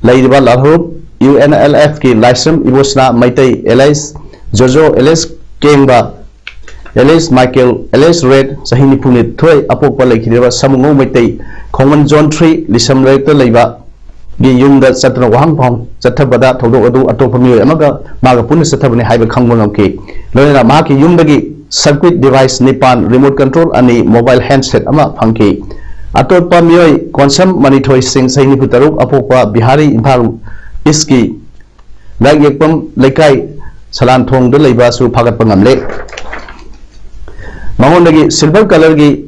ꯂꯩꯔꯤꯕ ꯂꯥꯜꯍꯧꯂꯨꯞ ꯌꯨ ꯑꯦꯟ ꯑꯦꯜ ꯑꯦꯐꯀꯤ Laishram Ibosana Meitei, alias Jojo, alias Kengba, alias Michael, alias red, ꯆꯍꯤ ꯅꯤꯐꯨ ꯅꯤꯊꯣꯏ ꯑꯄꯣꯛꯄ, ꯂꯩꯈꯤꯗ꯭ꯔꯕ ꯁꯥꯃꯨꯉꯧ ꯃꯩꯇꯩ, ꯈꯣꯡꯃꯟ ꯖꯣꯟ ꯊ꯭ꯔꯤ, ꯂꯤꯁꯝ ꯂꯩꯔꯛꯇ ꯂꯩꯕ ꯒꯤ ꯌꯨꯝꯗ ꯆꯠꯇꯨꯅ ꯋꯥꯍꯪ ꯄꯥꯎꯍꯪ ꯆꯠꯊꯕꯗ ꯊꯧꯗꯣꯛ ꯑꯗꯨ ꯑꯇꯣꯞꯄ ꯃꯤꯑꯣꯏ ꯑꯃꯒ ꯃꯥꯒ ꯄꯨꯟꯅ ꯆꯠꯊꯕꯅꯤ ꯍꯥꯏꯕ ꯈꯪꯕ ꯉꯝꯈꯤ꯫ ꯂꯣꯏꯅꯅ ꯃꯍꯥꯛꯀꯤ ꯌꯨꯝꯗꯒꯤ ꯁꯔꯀ꯭ꯌꯨꯠ ꯗꯤꯚꯥꯏꯁ ꯅꯤꯄꯥꯟ, ꯔꯤꯃꯣꯠ ꯀꯟꯇ꯭ꯔꯣꯜ ꯑꯅꯤ, ꯃꯣꯕꯥꯏꯜ ꯍꯦꯟꯁꯦꯠ ꯑꯃ ꯐꯪꯈꯤ꯫ ꯑꯇꯣꯞꯄ ꯃꯤꯑꯣꯏ ꯀꯣꯟꯁꯝ ꯃꯅꯤꯊꯣꯏ ꯁꯤꯡ, ꯆꯍꯤ ꯅꯤꯐꯨ ꯇꯔꯨꯛ ꯑꯄꯣꯛꯄ, ꯕꯤꯍꯥꯔꯤ, ꯏꯝꯐꯥꯜ ꯏꯁꯀꯤ ꯂꯥꯏꯌꯦꯛꯄꯝ ꯂꯩꯀꯥꯏ ꯁꯂꯥꯟꯊꯣꯡꯗ ꯂꯩꯕꯁꯨ ꯐꯥꯒꯠꯄ ꯉꯝꯂꯦ꯫ ꯃꯉꯣꯟꯗꯒꯤ silver colourꯒꯤ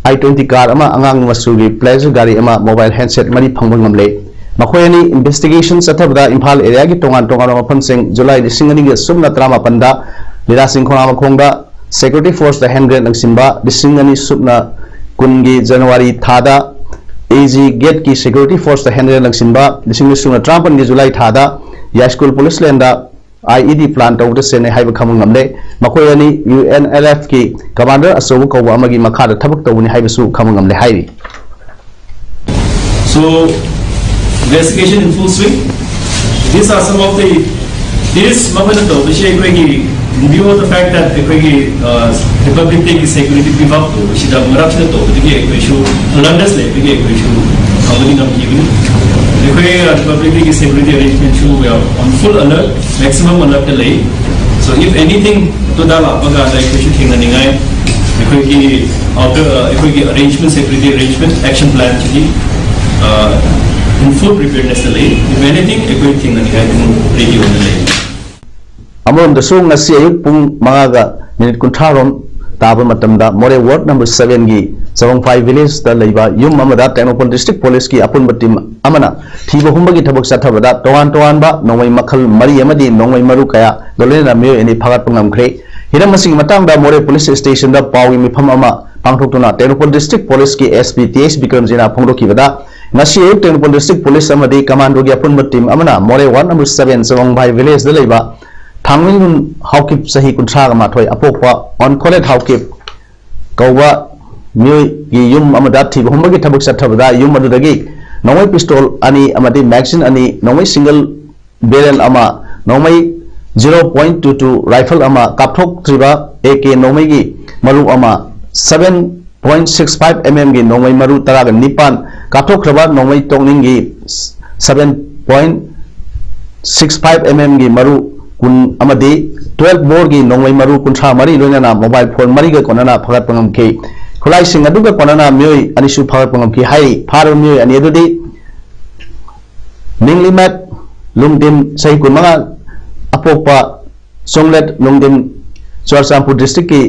i twenty car ꯑꯃ, ꯑꯉꯥꯡꯕ ꯃꯆꯨꯒꯤ Pleasure ꯒꯥꯔꯤ ꯑꯃ, mobile handset ꯃꯔꯤ ꯐꯪꯕ ꯉꯝꯂꯦ꯫ ꯃꯈꯣꯏ ꯑꯅꯤ investigation ꯆꯠꯊꯕꯗ ꯏꯝꯐꯥꯜ areaꯒꯤ ꯇꯣꯉꯥꯟ ꯇꯣꯉꯥꯟꯕ ꯃꯐꯝꯁꯤꯡ July ꯂꯤꯁꯤꯡ ꯑꯅꯤꯒ ꯁꯨꯞꯅ ꯇꯔꯥꯃꯥꯄꯟꯗ ꯂꯤꯂꯥꯁꯤꯡ ꯈꯣꯡꯅꯥꯡ ꯃꯈꯣꯡꯗ security forceꯇ hand grenade ꯂꯪꯁꯤꯟꯕ, ꯂꯤꯁꯤꯡ ꯑꯅꯤ ꯁꯨꯞꯅ ꯀꯨꯟꯒꯤ January ꯊꯥꯗ AG gateꯀꯤ security forceꯇ hand grenade ꯂꯪꯁꯤꯟꯕ, ꯂꯤꯁꯤꯡ ꯑꯅꯤ ꯁꯨꯞꯅ ꯇꯔꯥꯃꯥꯄꯟꯒꯤ July ꯊꯥꯗ ꯌꯥꯏꯁ꯭ꯀꯨꯜ police laneꯗ IED plant ꯇꯧꯕꯗ ꯁꯦꯟꯅꯩ ꯍꯥꯏꯕ ꯈꯪꯕ ꯉꯝꯂꯦ꯫ ꯃꯈꯣꯏ ꯑꯅꯤ UNLFꯀꯤ commander ꯑꯆꯧꯕ ꯀꯧꯕ ꯑꯃꯒꯤ ꯃꯈꯥꯗ ꯊꯕꯛ ꯇꯧꯕꯅꯤ ꯍꯥꯏꯕꯁꯨ ꯈꯪꯕ ꯉꯝꯂꯦ ꯍꯥꯏꯔꯤ꯫ So, investigation in full swing. These are some of the, this ꯃꯈꯣꯏꯅ ꯇꯧꯕꯁꯤ ꯑꯩꯈꯣꯏꯒꯤ, in view of the fact that ꯑꯩꯈꯣꯏꯒꯤ Republic Dayꯒꯤ security ꯄꯤꯕ ꯇꯧꯕꯁꯤꯗ ꯃꯔꯛꯁꯤꯗ ꯇꯧꯕꯗꯒꯤ ꯑꯩꯈꯣꯏꯁꯨ alertness ꯂꯩꯕꯒꯤ ꯑꯩꯈꯣꯏꯁꯨ ꯐꯪꯕꯗꯤ ꯉꯝꯈꯤꯕꯅꯤ꯫ ꯑꯩꯈꯣꯏ Republic Dayꯒꯤ security arrangementꯁꯨ we are on full alert, maximum alertꯇ ꯂꯩ꯫ So if anything ꯇꯨꯗ ꯂꯥꯛꯄ ꯀꯥꯟꯗ ꯑꯩꯈꯣꯏꯁꯨ ꯊꯦꯡꯅꯅꯤꯡꯉꯥꯏ ꯑꯩꯈꯣꯏꯒꯤ outer, ꯑꯩꯈꯣꯏꯒꯤ arrangement, security arrangement, action planꯁꯤꯗꯤ in full preparednessꯇ ꯂꯩ꯫ If anything ꯑꯩꯈꯣꯏ ꯊꯦꯡꯅꯅꯤꯡꯉꯥꯏ ꯑꯗꯨꯝ ready ꯑꯣꯏꯅ ꯂꯩ꯫ ꯑꯃꯔꯣꯝꯗꯁꯨ ꯉꯁꯤ ꯑꯌꯨꯛ ꯄꯨꯡ ꯃꯉꯥꯒ minute ꯀꯨꯟꯊ꯭ꯔꯥꯔꯣꯝ ꯇꯥꯕ ꯃꯇꯝꯗ ꯃꯣꯔꯦ ward number sevenꯒꯤ ꯆꯔꯣꯡꯐꯥꯏ villageꯇ ꯂꯩꯕ ꯌꯨꯝ ꯑꯃꯗ ꯇꯦꯡꯅꯧꯄꯜ district policeꯀꯤ ꯑꯄꯨꯟꯕ team ꯑꯃꯅ ꯊꯤꯕ ꯍꯨꯝꯕꯒꯤ ꯊꯕꯛ ꯆꯠꯊꯕꯗ ꯇꯣꯉꯥꯟ ꯇꯣꯉꯥꯟꯕ ꯅꯣꯡꯃꯩ ꯃꯈꯜ ꯃꯔꯤ ꯑꯃꯗꯤ ꯅꯣꯡꯃꯩ ꯃꯔꯨ ꯀꯌꯥ ꯂꯣꯏꯅꯅ ꯃꯤꯑꯣꯏ ꯑꯅꯤ ꯐꯥꯒꯠꯄ ꯉꯝꯈ꯭ꯔꯦ꯫ ꯍꯤꯔꯝ ꯑꯁꯤꯒꯤ ꯃꯇꯥꯡꯗ ꯃꯣꯔꯦ police stationꯗ ꯄꯥꯎꯒꯤ ꯃꯤꯐꯝ ꯑꯃ ꯄꯥꯡꯊꯣꯛꯇꯨꯅ ꯇꯦꯡꯅꯧꯄꯜ district policeꯀꯤ SP ꯇꯤ ꯑꯩꯆ ꯕꯤꯀ꯭ꯔꯝꯖꯤꯅ ꯐꯣꯡꯗꯣꯛꯈꯤꯕꯗ, ꯉꯁꯤ ꯑꯌꯨꯛ ꯇꯦꯡꯅꯧꯄꯜ district police ꯑꯃꯗꯤ commandoꯒꯤ ꯑꯄꯨꯟꯕ team ꯑꯃꯅ ꯃꯣꯔꯦ ward number seven ꯆꯔꯣꯡꯐꯥꯏ villageꯗ ꯂꯩꯕ ꯊꯥꯡꯃꯩꯂꯨꯟ ꯍꯥꯎꯀꯤꯞ, ꯆꯍꯤ ꯀꯨꯟꯊ꯭ꯔꯥꯒ ꯃꯥꯊꯣꯏ, ꯑꯄꯣꯛꯄ ꯑꯣꯟꯈꯣꯂꯦꯠ ꯍꯥꯎꯀꯤꯞ ꯀꯧꯕ ꯃꯤꯑꯣꯏꯒꯤ ꯌꯨꯝ ꯑꯃꯗ ꯊꯤꯕ ꯍꯨꯝꯕꯒꯤ ꯊꯕꯛ ꯆꯠꯊꯕꯗ ꯌꯨꯝ ꯑꯗꯨꯗꯒꯤ ꯅꯣꯡꯃꯩ pistol ꯑꯅꯤ ꯑꯃꯗꯤ magazine ꯑꯅꯤ, ꯅꯣꯡꯃꯩ single barrel ꯑꯃ, ꯅꯣꯡꯃꯩ zero point two two rifle ꯑꯃ, ꯀꯥꯞꯊꯣꯛꯇ꯭ꯔꯤꯕ AK ꯅꯣꯡꯃꯩꯒꯤ ꯃꯔꯨ ꯑꯃ, seven point six five MM ꯒꯤ ꯅꯣꯡꯃꯩ ꯃꯔꯨ ꯇꯔꯥꯒ ꯅꯤꯄꯥꯟ, ꯀꯥꯞꯊꯣꯛꯈ꯭ꯔꯕ ꯅꯣꯡꯃꯩ ꯇꯣꯛꯅꯤꯡꯒꯤ seven point six five MM ꯒꯤ ꯃꯔꯨ ꯀꯨꯟ ꯑꯃꯗꯤ twelve boreꯒꯤ ꯅꯣꯡꯃꯩ ꯃꯔꯨ ꯀꯨꯟꯊ꯭ꯔꯥ ꯃꯔꯤ, ꯂꯣꯏꯅꯅ mobile phone ꯃꯔꯤꯒ ꯀꯣꯟꯅꯅ ꯐꯥꯒꯠꯄ ꯉꯝꯈꯤ꯫ ꯈꯨꯠꯂꯥꯏꯁꯤꯡ ꯑꯗꯨꯒ ꯀꯣꯟꯅꯅ ꯃꯤꯑꯣꯏ ꯑꯅꯤꯁꯨ ꯐꯥꯒꯠꯄ ꯉꯝꯈꯤ ꯍꯥꯏꯔꯤ꯫ ꯐꯥꯔꯕ ꯃꯤꯑꯣꯏ ꯑꯅꯤ ꯑꯗꯨꯗꯤ ꯅꯤꯡꯂꯤꯃꯦꯠ ꯂꯨꯡꯗꯤꯟ, ꯆꯍꯤ ꯀꯨꯟꯃꯉꯥ, ꯑꯄꯣꯛꯄ ꯆꯣꯡꯂꯦꯠ ꯂꯣꯡꯗꯤꯟ, ꯆꯨꯔꯆꯥꯟꯄꯨꯔ ꯗꯤꯁꯇ꯭ꯔꯤꯛꯀꯤ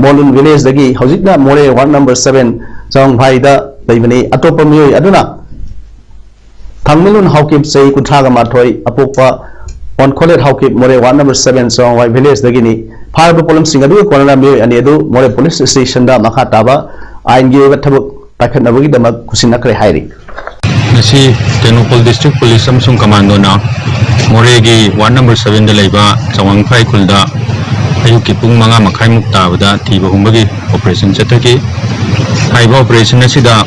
ꯃꯣꯂꯨꯟ ꯚꯤꯂꯦꯖꯇꯒꯤ, ꯍꯧꯖꯤꯛꯅ ꯃꯣꯔꯦ ꯋꯥꯔꯗ ꯅꯝꯕꯔ ꯁꯚꯦꯟ ꯆꯥꯎꯋꯥꯡꯐꯥꯏꯗ ꯂꯩꯕꯅꯤ꯫ ꯑꯇꯣꯞꯄ ꯃꯤꯑꯣꯏ ꯑꯗꯨꯅ ꯊꯥꯡꯃꯤꯂꯨꯟ ꯍꯥꯎꯀꯤꯞ, ꯆꯍꯤ ꯀꯨꯟꯊ꯭ꯔꯥꯒ ꯃꯥꯊꯣꯏ, ꯑꯄꯣꯛꯄ ꯑꯣꯟꯈꯣꯂꯦꯠ ꯍꯥꯎꯀꯤꯞ, ꯃꯣꯔꯦ ꯋꯥꯔꯗ ꯅꯝꯕꯔ ꯁꯚꯦꯟ ꯆꯥꯎꯋꯥꯡꯐꯥꯏ ꯚꯤꯂꯦꯖꯇꯒꯤꯅꯤ꯫ ꯐꯥꯔꯕ ꯄꯣꯠꯂꯝꯁꯤꯡ ꯑꯗꯨꯒ ꯀꯣꯟꯅꯅ ꯃꯤꯑꯣꯏ ꯑꯅꯤ ꯑꯗꯨ ꯃꯣꯔꯦ ꯄꯨꯂꯤꯁ ꯁ꯭ꯇꯦꯁꯟꯗ ꯃꯈꯥ ꯇꯥꯕ ꯑꯥꯏꯟꯒꯤ ꯑꯣꯏꯕ ꯊꯕꯛ ꯄꯥꯏꯈꯠꯅꯕꯒꯤꯗꯃꯛ ꯈꯨꯠꯁꯤꯟꯅꯈ꯭ꯔꯦ ꯍꯥꯏꯔꯤ꯫ ꯉꯁꯤ ꯇꯦꯡꯅꯧꯄꯜ ꯗꯤꯁꯇ꯭ꯔꯤꯛ ꯄꯨꯂꯤꯁ ꯑꯃꯁꯨꯡ ꯀꯃꯥꯟꯗꯣꯅ ꯃꯣꯔꯦꯒꯤ ꯋꯥꯔꯗ ꯅꯝꯕꯔ ꯁꯚꯦꯟꯗ ꯂꯩꯕ ꯆꯥꯎꯋꯥꯡꯐꯥꯏ ꯈꯨꯜꯗ ꯑꯌꯨꯛꯀꯤ ꯄꯨꯡ ꯃꯉꯥ ꯃꯈꯥꯏꯃꯨꯛ ꯇꯥꯕꯗ ꯊꯤꯕ ꯍꯨꯝꯕꯒꯤ ꯑꯣꯄꯔꯦꯁꯟ ꯆꯠꯊꯈꯤ꯫ ꯍꯥꯏꯔꯤꯕ ꯑꯣꯄꯔꯦꯁꯟ ꯑꯁꯤꯗ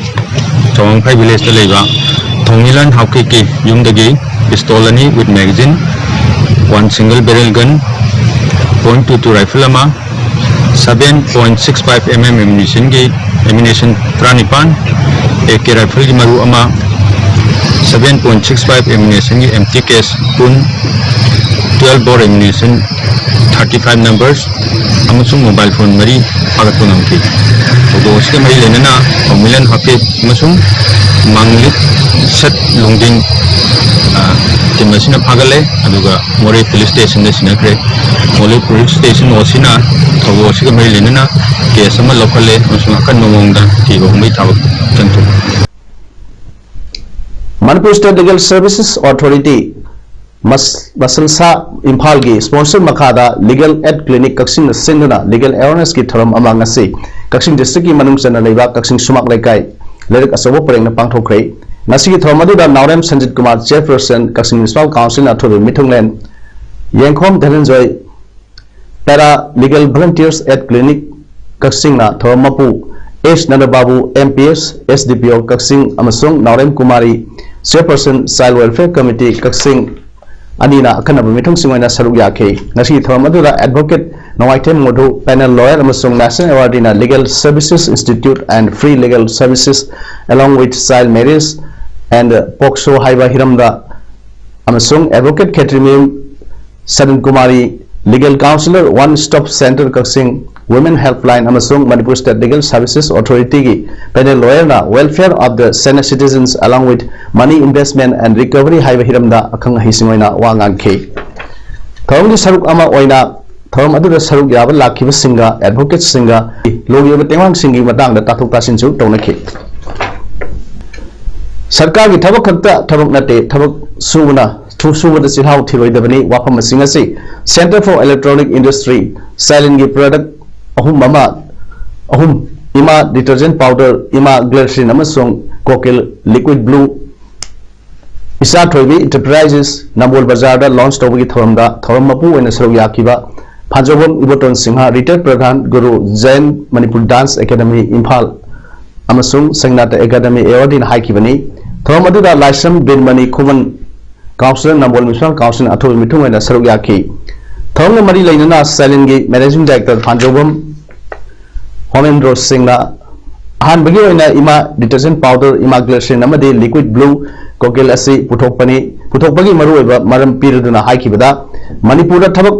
ꯆꯥꯎꯋꯥꯡꯐꯥꯏ ꯚꯤꯂꯦꯖꯇ ꯂꯩꯕ ꯊꯣꯡꯃꯤꯂꯟ ꯍꯥꯎꯀꯤꯛꯀꯤ ꯌꯨꯝꯗꯒꯤ ꯄꯤꯁꯇꯣꯜ ꯑꯅꯤ with magazine, one single barrel gun, point two two rifle ꯑꯃ, seven point six five M M ammunitionꯒꯤ ammunition ꯇꯔꯥꯅꯤꯄꯥꯟ, A K rifleꯒꯤ ꯃꯔꯨ ꯑꯃ, seven point six five ammunitionꯒꯤ empty case ꯀꯨꯟ, twelve bore ammunition thirty five numbers ꯑꯃꯁꯨꯡ mobile phone ꯃꯔꯤ ꯐꯥꯒꯠꯄ ꯉꯝꯈꯤ꯫ ꯊꯧꯗꯣꯛ ꯑꯁꯤꯒ ꯃꯔꯤ ꯂꯩꯅꯅ ꯊꯧꯃꯤꯂꯟ ꯍꯥꯐꯤꯠ ꯑꯃꯁꯨꯡ ꯃꯥꯡꯂꯤꯠ ꯁꯠ ꯂꯣꯡꯗꯤꯟ, ꯑ, ꯇꯤꯝ ꯑꯁꯤꯅ ꯐꯥꯒꯠꯂꯦ, ꯑꯗꯨꯒ ꯃꯣꯔꯦ ꯄꯨꯂꯤꯁ ꯁ꯭ꯇꯦꯁꯟꯗ ꯁꯤꯟꯅꯈ꯭ꯔꯦ꯫ ꯃꯣꯔꯦ ꯄꯨꯂꯤꯁ ꯁ꯭ꯇꯦꯁꯟ ꯑꯣ ꯁꯤꯅ ꯊꯧꯗꯣꯛ ꯑꯁꯤꯒ ꯃꯔꯤ ꯂꯩꯅꯅ ꯀꯦꯁ ꯑꯃ ꯂꯧꯈꯠꯂꯦ ꯑꯃꯁꯨꯡ ꯑꯀꯟꯕ ꯃꯑꯣꯡꯗ ꯊꯤꯕ ꯍꯨꯝꯕꯒꯤ ꯊꯕꯛ ꯆꯪꯊꯣꯛꯈꯤ꯫ Manipur state legal services authority, ꯃꯁ-, ꯃꯁꯜꯁꯥ ꯏꯝꯐꯥꯜꯒꯤ ꯁ꯭ꯄꯣꯟꯁꯔ ꯃꯈꯥꯗ ꯂꯤꯒꯦꯜ ꯑꯦꯗ ꯀ꯭ꯂꯤꯅꯤꯛ ꯀꯛꯆꯤꯡꯅ ꯁꯤꯟꯗꯨꯅ ꯂꯤꯒꯦꯜ ꯑꯦꯋꯦꯔꯅꯦꯁꯀꯤ ꯊꯧꯔꯝ ꯑꯃ ꯉꯁꯤ ꯀꯛꯆꯤꯡ ꯗꯤꯁꯇ꯭ꯔꯤꯛꯀꯤ ꯃꯅꯨꯡ ꯆꯟꯅ ꯂꯩꯕ ꯀꯛꯆꯤꯡ ꯁꯨꯃꯥꯛ ꯂꯩꯀꯥꯏ ꯂꯩꯔꯛ ꯑꯆꯧꯕ ꯄꯔꯦꯡꯅ ꯄꯥꯡꯊꯣꯛꯈ꯭ꯔꯦ꯫ ꯉꯁꯤꯒꯤ ꯊꯧꯔꯝ ꯑꯗꯨꯗ ꯅꯥꯎꯔꯦꯝ ꯁꯟꯖꯤꯠ ꯀꯨꯃꯥꯔ, ꯆꯤꯌꯔꯄꯔꯁꯟ ꯀꯛꯆꯤꯡ ꯃ꯭ꯌꯨꯅꯤꯁꯤꯄꯥꯜ ꯀꯥꯎꯟꯁꯤꯜꯅ ꯑꯊꯣꯏꯕ ꯃꯤꯊꯨꯡꯂꯦꯟ, ꯌꯦꯡꯈꯣꯝ ꯙꯅꯟꯖꯣꯏ, Para Legal Volunteers at Clinic ꯀꯛꯆꯤꯡꯅ ꯊꯧꯔꯝ ꯃꯄꯨ ꯑꯦꯁ ꯅꯟꯗꯕꯥꯕꯨ, M P S, S D P O ꯀꯛꯆꯤꯡ, ꯑꯃꯁꯨꯡ ꯅꯥꯎꯔꯦꯝ Kumari, Chairperson Child Welfare Committee ꯀꯛꯆꯤꯡ, ꯑꯅꯤꯅ ꯑꯈꯟꯅꯕ ꯃꯤꯊꯨꯡꯁꯤꯡ ꯑꯣꯏꯅ ꯁꯔꯨꯛ ꯌꯥꯈꯤ꯫ ꯉꯁꯤꯒꯤ ꯊꯧꯔꯝ ꯑꯗꯨꯗ Advocate ꯅꯣꯡꯃꯥꯏꯊꯦꯝ ꯃꯣꯙꯨ, Panel Lawyer ꯑꯃꯁꯨꯡ National Awardꯅ Legal Services Institute and Free Legal Services along with Child Marriage and POCSO ꯍꯥꯏꯕ ꯍꯤꯔꯝꯗ ꯑꯃꯁꯨꯡ Advocate ꯈꯦꯇ꯭ꯔꯤꯃꯌꯨꯝ ꯁꯗꯟ Kumari, Legal Counsellor, One Stop Centre ꯀꯛꯆꯤꯡ, Women Helpline ꯑꯃꯁꯨꯡ Manipur State Legal Services Authorityꯒꯤ Panel Lawyerꯅ Welfare of the Senior Citizens along with Money Investment and Recovery ꯍꯥꯏꯕ ꯍꯤꯔꯝꯗ ꯑꯈꯪ ꯑꯍꯩꯁꯤꯡ ꯑꯣꯏꯅ ꯋꯥ ꯉꯥꯡꯈꯤ꯫ ꯊꯧꯔꯝꯒꯤ ꯁꯔꯨꯛ ꯑꯃ ꯑꯣꯏꯅ ꯊꯧꯔꯝ ꯑꯗꯨꯗ ꯁꯔꯨꯛ ꯌꯥꯕ ꯂꯥꯛꯈꯤꯕꯁꯤꯡꯒ advocate ꯁꯤꯡꯒ ꯂꯣꯒꯤ ꯑꯣꯏꯕ ꯇꯦꯡꯕꯥꯡꯁꯤꯡꯒꯤ ꯃꯇꯥꯡꯗ ꯇꯥꯊꯣꯛ ꯇꯥꯁꯤꯟꯁꯨ ꯇꯧꯅꯈꯤ꯫ ꯁꯔꯀꯥꯔꯒꯤ ꯊꯕꯛ ꯈꯛꯇ ꯊꯕꯛ ꯅꯠꯇꯦ, ꯊꯕꯛ ꯁꯨꯕꯅ ꯁꯨ- ꯁꯨꯕꯗ ꯆꯤꯜꯍꯥꯎ ꯊꯤꯔꯣꯏꯗꯕꯅꯤ ꯋꯥꯐꯝ ꯑꯁꯤꯡ ꯑꯁꯤ Centre for Electronic Industry, ꯁꯥꯏꯂꯦꯟꯒꯤ product ꯑꯍꯨꯝ ꯑꯃ ꯑꯍꯨꯝ, ꯏꯃꯥ detergent powder, ꯏꯃꯥ glycerin ꯑꯃꯁꯨꯡ ꯀꯣꯀꯤꯜ liquid blue, ꯏꯆꯥ ꯊꯣꯏꯕꯤ Enterprises ꯅꯝꯕꯣꯜ ꯕꯖꯥꯔꯗ launch ꯇꯧꯕꯒꯤ ꯊꯧꯔꯝꯗ ꯊꯧꯔꯝ ꯃꯄꯨ ꯑꯣꯏꯅ ꯁꯔꯨꯛ ꯌꯥꯈꯤꯕ ꯐꯥꯟꯖꯧꯕꯝ ꯏꯕꯣꯇꯣꯟ ꯁꯤꯡꯍ, retired ꯄ꯭ꯔꯙꯥꯟ ꯒꯨꯔꯨ, ꯖꯌꯟ ꯃꯅꯤꯄꯨꯔ dance academy ꯏꯝꯐꯥꯜ ꯑꯃꯁꯨꯡ ꯁꯦꯡꯅꯥꯇ academy awardee ꯅ ꯍꯥꯏꯈꯤꯕꯅꯤ꯫ ꯊꯧꯔꯝ ꯑꯗꯨꯗ ꯂꯥꯏꯁ꯭ꯔꯝ ꯕꯤꯟꯃꯅꯤ ꯈꯨꯃꯟ, councillor ꯅꯝꯕꯣꯜ municipal council ꯑꯊꯣꯏꯕ ꯃꯤꯊꯨꯡ ꯑꯣꯏꯅ ꯁꯔꯨꯛ ꯌꯥꯈꯤ꯫ ꯊꯧꯔꯝꯒ ꯃꯔꯤ ꯂꯩꯅꯅ ꯁꯥꯏꯂꯦꯟꯒꯤ managing director ꯐꯥꯟꯖꯧꯕꯝ ꯍꯣꯃꯦꯟꯗ꯭ꯔꯣ ꯁꯤꯡꯅ ꯑꯍꯥꯟꯕꯒꯤ ꯑꯣꯏꯅ ꯏꯃꯥ detergent powder, ꯏꯃꯥ glycerin ꯑꯃꯗꯤ liquid blue ꯀꯣꯀꯤꯜ ꯑꯁꯤ ꯄꯨꯊꯣꯛꯄꯅꯤ꯫ ꯄꯨꯊꯣꯛꯄꯒꯤ ꯃꯔꯨꯑꯣꯏꯕ ꯃꯔꯝ ꯄꯤꯔꯗꯨꯅ ꯍꯥꯏꯈꯤꯕꯗ, ꯃꯅꯤꯄꯨꯔꯗ ꯊꯕꯛ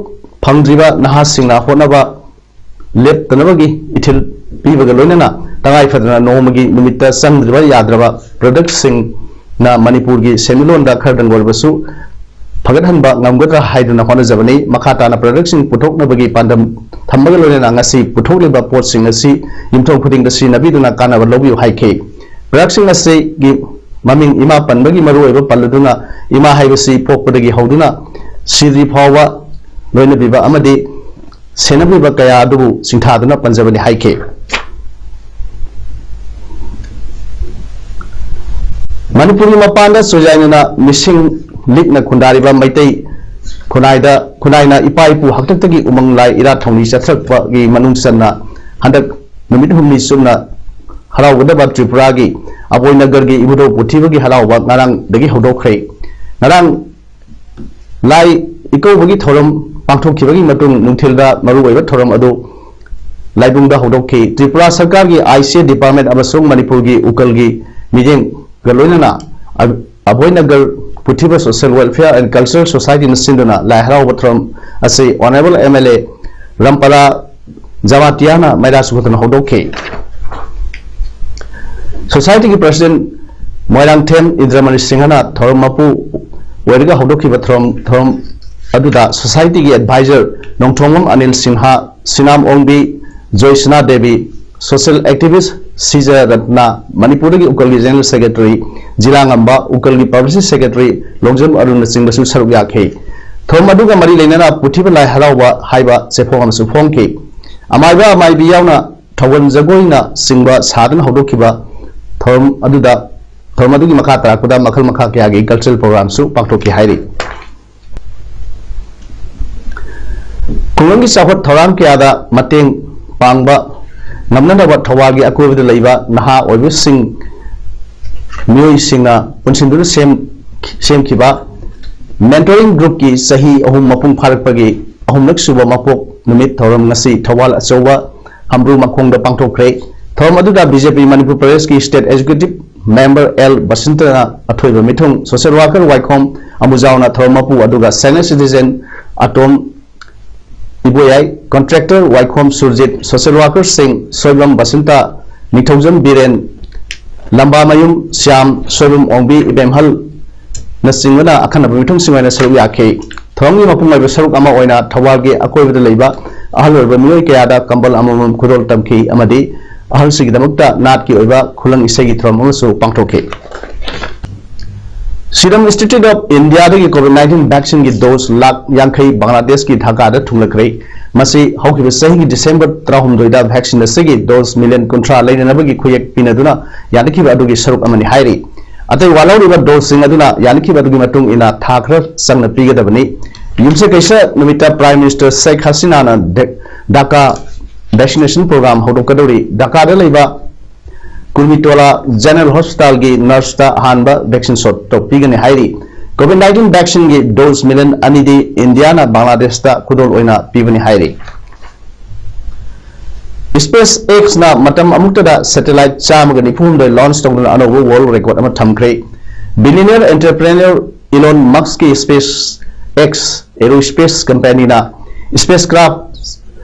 ꯐꯪꯗ꯭ꯔꯤꯕ ꯅꯍꯥꯁꯤꯡꯅ ꯍꯣꯠꯅꯕ ꯂꯦꯞꯇꯅꯕꯒꯤ ꯏꯊꯤꯜ ꯄꯤꯕꯒ ꯂꯣꯏꯅꯅ ꯇꯉꯥꯏ ꯐꯗꯅ ꯅꯣꯡꯃꯒꯤ ꯅꯨꯃꯤꯠꯇ ꯆꯪꯗ꯭ꯔꯕ ꯌꯥꯗ꯭ꯔꯕ product ꯁꯤꯡꯅ ꯃꯅꯤꯄꯨꯔꯒꯤ ꯁꯦꯟꯃꯤꯠꯂꯣꯟꯗ ꯈꯔꯗꯪ ꯑꯣꯏꯔꯕꯁꯨ ꯐꯒꯠꯍꯟꯕ ꯉꯝꯒꯗ꯭ꯔꯥ ꯍꯥꯏꯗꯨꯅ ꯍꯣꯠꯅꯖꯕꯅꯤ꯫ ꯃꯈꯥ ꯇꯥꯅ product ꯁꯤꯡ ꯄꯨꯊꯣꯛꯅꯕꯒꯤ ꯄꯥꯟꯗꯝ ꯊꯝꯕꯒ ꯂꯣꯏꯅꯅ ꯉꯁꯤ ꯄꯨꯊꯣꯛꯂꯤꯕ ꯄꯣꯠꯁꯤꯡ ꯑꯁꯤ ꯌꯨꯝꯊꯣꯡ ꯈꯨꯗꯤꯡꯗ ꯁꯤꯖꯤꯟꯅꯕꯤꯗꯨꯅ ꯀꯥꯟꯅꯕ ꯂꯧꯕꯤꯌꯨ ꯍꯥꯏꯈꯤ꯫ Product ꯁꯤꯡ ꯑꯁꯤꯒꯤ ꯃꯃꯤꯡ ꯏꯃꯥ ꯄꯟꯕꯒꯤ ꯃꯔꯨꯑꯣꯏꯕ ꯄꯜꯂꯗꯨꯅ, ꯏꯃꯥ ꯍꯥꯏꯕꯁꯤ ꯄꯣꯛꯄꯗꯒꯤ ꯍꯧꯗꯨꯅ ꯁꯤꯗ꯭ꯔꯤ ꯐꯥꯎꯕ ꯂꯣꯏꯅꯕꯤꯕ ꯑꯃꯗꯤ ꯁꯦꯟꯅꯕꯤꯕ ꯀꯌꯥ ꯑꯗꯨꯕꯨ ꯁꯤꯡꯊꯥꯗꯨꯅ ꯄꯟꯖꯕꯅꯤ ꯍꯥꯏꯈꯤ꯫ ꯃꯅꯤꯄꯨꯔꯒꯤ ꯃꯄꯥꯟꯗ ꯆꯨꯖꯥꯏꯅꯅ ꯃꯤꯁꯤꯡ ꯂꯤꯛꯅ ꯈꯨꯟꯗꯥꯔꯤꯕ ꯃꯩꯇꯩ ꯈꯨꯟꯅꯥꯏꯗ, ꯈꯨꯟꯅꯥꯏꯅ ꯏꯄꯥ ꯏꯄꯨ ꯍꯥꯛꯇꯛꯇꯒꯤ ꯎꯃꯪ ꯂꯥꯏ ꯏꯔꯥꯠ ꯊꯧꯅꯤ ꯆꯠꯊꯔꯛꯄꯒꯤ ꯃꯅꯨꯡ ꯆꯟꯅ ꯍꯟꯗꯛ ꯅꯨꯃꯤꯠ ꯍꯨꯝꯅꯤ ꯆꯨꯞꯅ ꯍꯔꯥꯎꯒꯗꯕ ꯇ꯭ꯔꯤꯄꯨꯔꯥꯒꯤ ꯑꯕꯣꯏꯅꯒꯔꯒꯤ ꯏꯕꯨꯙꯧ ꯄꯨꯊꯤꯕꯒꯤ ꯍꯔꯥꯎꯕ ꯉꯔꯥꯡꯗꯒꯤ ꯍꯧꯗꯣꯛꯈ꯭ꯔꯦ꯫ ꯉꯔꯥꯡ ꯂꯥꯏ ꯏꯀꯧꯕꯒꯤ ꯊꯧꯔꯝ ꯄꯥꯡꯊꯣꯛꯈꯤꯕꯒꯤ ꯃꯇꯨꯡ ꯅꯨꯡꯊꯤꯜꯗ ꯃꯔꯨꯑꯣꯏꯕ ꯊꯧꯔꯝ ꯑꯗꯨ ꯂꯥꯏꯕꯨꯡꯗ ꯍꯧꯗꯣꯛꯈꯤ꯫ ꯇ꯭ꯔꯤꯄꯨꯔꯥ ꯁꯔꯀꯥꯔꯒꯤ I C A department ꯑꯃꯁꯨꯡ ꯃꯅꯤꯄꯨꯔꯒꯤ ꯎꯀꯜꯒꯤ ꯃꯤꯠꯌꯦꯡꯒ ꯂꯣꯏꯅꯅ ꯑ-, ꯑꯕꯣꯏꯅꯒꯔ ꯄꯨꯊꯤꯕ Social Welfare and Cultural Society ꯅ ꯁꯤꯟꯗꯨꯅ ꯂꯥꯏ ꯍꯔꯥꯎꯕ ꯊꯧꯔꯝ ꯑꯁꯤ Honourable M L A ꯔꯝꯄꯥꯂꯥ ꯖꯃꯥꯇꯤꯌꯥꯅ ꯃꯩꯔꯥ ꯆꯨꯈꯠꯇꯅ ꯍꯧꯗꯣꯛꯈꯤ꯫ Society ꯒꯤ president ꯃꯣꯏꯔꯥꯡꯊꯦꯝ ꯏꯟꯗ꯭ꯔꯃꯅꯤ ꯁꯤꯡꯍꯅ ꯊꯧꯔꯝ ꯃꯄꯨ ꯑꯣꯏꯔꯒ ꯍꯧꯗꯣꯛꯈꯤꯕ ꯊꯧꯔꯝ, ꯊꯧꯔꯝ ꯑꯗꯨꯗ society ꯒꯤ advisor ꯅꯣꯡꯊꯣꯡꯕꯝ ꯑꯅꯤꯜ ꯁꯤꯡꯍ, ꯁꯤꯅꯥꯝ ꯑꯣꯡꯕꯤ, ꯖꯣꯏꯁꯅꯥ ꯗꯦꯕꯤ, social activist ꯁꯤꯖ ꯔꯠꯅ, ꯃꯅꯤꯄꯨꯔꯗꯒꯤ ꯎꯀꯜꯒꯤ general secretary ꯖꯤꯂꯥ ꯉꯝꯕ, ꯎꯀꯜꯒꯤ publicity secretary ꯂꯣꯡꯖꯝ ꯑꯔꯨꯟꯅꯆꯤꯡꯕꯁꯨ ꯁꯔꯨꯛ ꯌꯥꯈꯤ꯫ ꯊꯧꯔꯝ ꯑꯗꯨꯒ ꯃꯔꯤ ꯂꯩꯅꯅ ꯄꯨꯊꯤꯕ ꯂꯥꯏ ꯍꯔꯥꯎꯕ ꯍꯥꯏꯕ ꯆꯦꯐꯣꯡ ꯑꯃꯁꯨ ꯐꯣꯡꯈꯤ꯫ ꯑꯃꯥꯏꯕ ꯑꯃꯥꯏꯕꯤ ꯌꯥꯎꯅ ꯊꯧꯒꯜ ꯖꯒꯣꯏꯅ ꯆꯤꯡꯕ ꯁꯥꯗꯨꯅ ꯍꯧꯗꯣꯛꯈꯤꯕ ꯊꯧꯔꯝ ꯑꯗꯨꯗ, ꯊꯧꯔꯝ ꯑꯗꯨꯒꯤ ꯃꯈꯥ ꯇꯥꯔꯛꯄꯗ ꯃꯈꯜ ꯃꯈꯥ ꯀꯌꯥꯒꯤ cultural program ꯁꯨ ꯄꯥꯡꯊꯣꯛꯈꯤ ꯍꯥꯏꯔꯤ꯫ ꯈꯨꯡꯒꯪꯒꯤ ꯆꯥꯎꯈꯠ ꯊꯧꯔꯥꯡ ꯀꯌꯥꯗ ꯃꯇꯦꯡ ꯄꯥꯡꯕ ꯉꯝꯅꯅꯕ ꯊꯧꯕꯥꯜꯒꯤ ꯑꯀꯣꯏꯕꯗ ꯂꯩꯕ ꯅꯍꯥ ꯑꯣꯏꯕꯁꯤꯡ ꯃꯤꯑꯣꯏꯁꯤꯡꯅ ꯄꯨꯟꯁꯤꯟꯗꯨꯅ ꯁꯦꯝ-, ꯁꯦꯝꯈꯤꯕ mentoring group ꯀꯤ ꯆꯍꯤ ꯑꯍꯨꯝ ꯃꯄꯨꯡ ꯐꯥꯔꯛꯄꯒꯤ ꯑꯍꯨꯝꯂꯛ ꯁꯨꯕ ꯃꯄꯣꯛ ꯅꯨꯃꯤꯠ ꯊꯧꯔꯝ ꯉꯁꯤ ꯊꯧꯕꯥꯜ ꯑꯆꯧꯕ ꯍꯝꯕ꯭ꯔꯨ ꯃꯈꯣꯡꯗ ꯄꯥꯡꯊꯣꯛꯈ꯭ꯔꯦ꯫ ꯊꯧꯔꯝ ꯑꯗꯨꯗ B J P ꯃꯅꯤꯄꯨꯔ ꯄ꯭ꯔꯗꯦꯁꯀꯤ state executive member ꯑꯦꯜ ꯕꯁꯟꯇꯅ ꯑꯊꯣꯏꯕ ꯃꯤꯊꯨꯡ, social worker ꯋꯥꯏꯈꯣꯝ ꯑꯃꯨꯖꯥꯎꯅ ꯊꯧꯔꯝ ꯃꯄꯨ ꯑꯗꯨꯒ senior citizen ꯑꯇꯣꯝ ꯏꯕꯣꯌꯥꯏ, contractor ꯋꯥꯏꯈꯣꯝ ꯁꯨꯔꯖꯤꯠ, social worker ꯁꯤꯡ ꯁꯣꯏꯕꯝ ꯕꯁꯟꯇ, ꯅꯤꯡꯊꯧꯖꯝ ꯕꯤꯔꯦꯟ, ꯂꯝꯕꯥꯃꯌꯨꯝ ꯁ꯭ꯌꯥꯝ, ꯁꯣꯏꯕꯝ ꯑꯣꯡꯕꯤ, ꯏꯕꯦꯝꯍꯜꯅꯆꯤꯡꯕꯅ ꯑꯈꯟꯅꯕ ꯃꯤꯊꯨꯡꯁꯤꯡ ꯑꯣꯏꯅ ꯁꯔꯨꯛ ꯌꯥꯈꯤ꯫ ꯊꯧꯔꯝꯒꯤ ꯃꯄꯨꯡ ꯑꯣꯏꯕ ꯁꯔꯨꯛ ꯑꯃ ꯑꯣꯏꯅ ꯊꯧꯕꯥꯜꯒꯤ ꯑꯀꯣꯏꯕꯗ ꯂꯩꯕ ꯑꯍꯜ ꯑꯣꯏꯔꯕ ꯃꯤꯑꯣꯏ ꯀꯌꯥꯗ ꯀꯝꯕꯜ ꯑꯃꯃꯝ ꯈꯨꯗꯣꯜ ꯇꯝꯈꯤ ꯑꯃꯗꯤ ꯑꯍꯜꯁꯤꯡꯒꯤꯗꯃꯛꯇ ꯅꯥꯠꯀꯤ ꯑꯣꯏꯕ ꯈꯨꯂꯪ ꯏꯁꯩꯒꯤ ꯊꯧꯔꯝ ꯑꯃꯁꯨ ꯄꯥꯡꯊꯣꯛꯈꯤ꯫ Serum Institute of India ꯗꯒꯤ COVID nineteen vaccine ꯒꯤ dose ꯂꯥꯈ ꯌꯥꯡꯈꯩ ꯕꯪꯒ꯭ꯂꯥꯗꯦꯁꯀꯤ ꯙꯥꯀꯥꯗ ꯊꯨꯡꯂꯈ꯭ꯔꯦ꯫ ꯃꯁꯤ ꯍꯧꯈꯤꯕ ꯆꯍꯤꯒꯤ December ꯇꯔꯥꯍꯨꯝꯗꯣꯏꯗ vaccine ꯑꯁꯤꯒꯤ dose million ꯀꯨꯟꯊ꯭ꯔꯥ ꯂꯩꯅꯅꯕꯒꯤ ꯈꯨꯌꯦꯛ ꯄꯤꯅꯗꯨꯅ ꯌꯥꯅꯈꯤꯕ ꯑꯗꯨꯒꯤ ꯁꯔꯨꯛ ꯑꯃꯅꯤ ꯍꯥꯏꯔꯤ꯫ ꯑꯇꯩ ꯋꯥꯠꯍꯧꯔꯤꯕ dose ꯁꯤꯡ ꯑꯗꯨꯅ ꯌꯥꯅꯈꯤꯕ ꯑꯗꯨꯒꯤ ꯃꯇꯨꯡ ꯏꯟꯅ ꯊꯥ ꯈꯔ ꯆꯪꯅ ꯄꯤꯒꯗꯕꯅꯤ꯫ ꯌꯨꯝꯁꯀꯩꯁ ꯅꯨꯃꯤꯠꯇ Prime Minister ꯁꯦꯈ ꯍꯁꯤꯅꯥꯅ ꯙ-, ꯙꯥꯀꯥ vaccination program ꯍꯧꯗꯣꯛꯀꯗꯧꯔꯤ꯫ ꯙꯥꯀꯥꯗ ꯂꯩꯕ ꯀꯨꯔꯃꯤꯇꯣꯂꯥ General Hospital ꯒꯤ nurse ꯇ ꯑꯍꯥꯟꯕ vaccine shot ꯇꯧ ꯄꯤꯒꯅꯤ ꯍꯥꯏꯔꯤ꯫ COVID nineteen vaccine ꯒꯤ dose million ꯑꯅꯤꯗꯤ ꯏꯟꯗꯤꯌꯥꯅ ꯕꯪꯒ꯭ꯂꯥꯗꯦꯁꯇ ꯈꯨꯗꯣꯜ ꯑꯣꯏꯅ ꯄꯤꯕꯅꯤ ꯍꯥꯏꯔꯤ꯫ SpaceX ꯅ ꯃꯇꯝ ꯑꯃꯨꯛꯇꯗ satellite ꯆꯥꯝꯃꯒ ꯅꯤꯐꯨ ꯍꯨꯝꯗꯣꯏ launch ꯇꯧꯗꯨꯅ ꯑꯅꯧꯕ world record ꯑꯃ ꯊꯝꯈ꯭ꯔꯦ꯫ Billionaire entrepreneur Elon Musk ꯀꯤ SpaceX aerospace company ꯅ spacecraft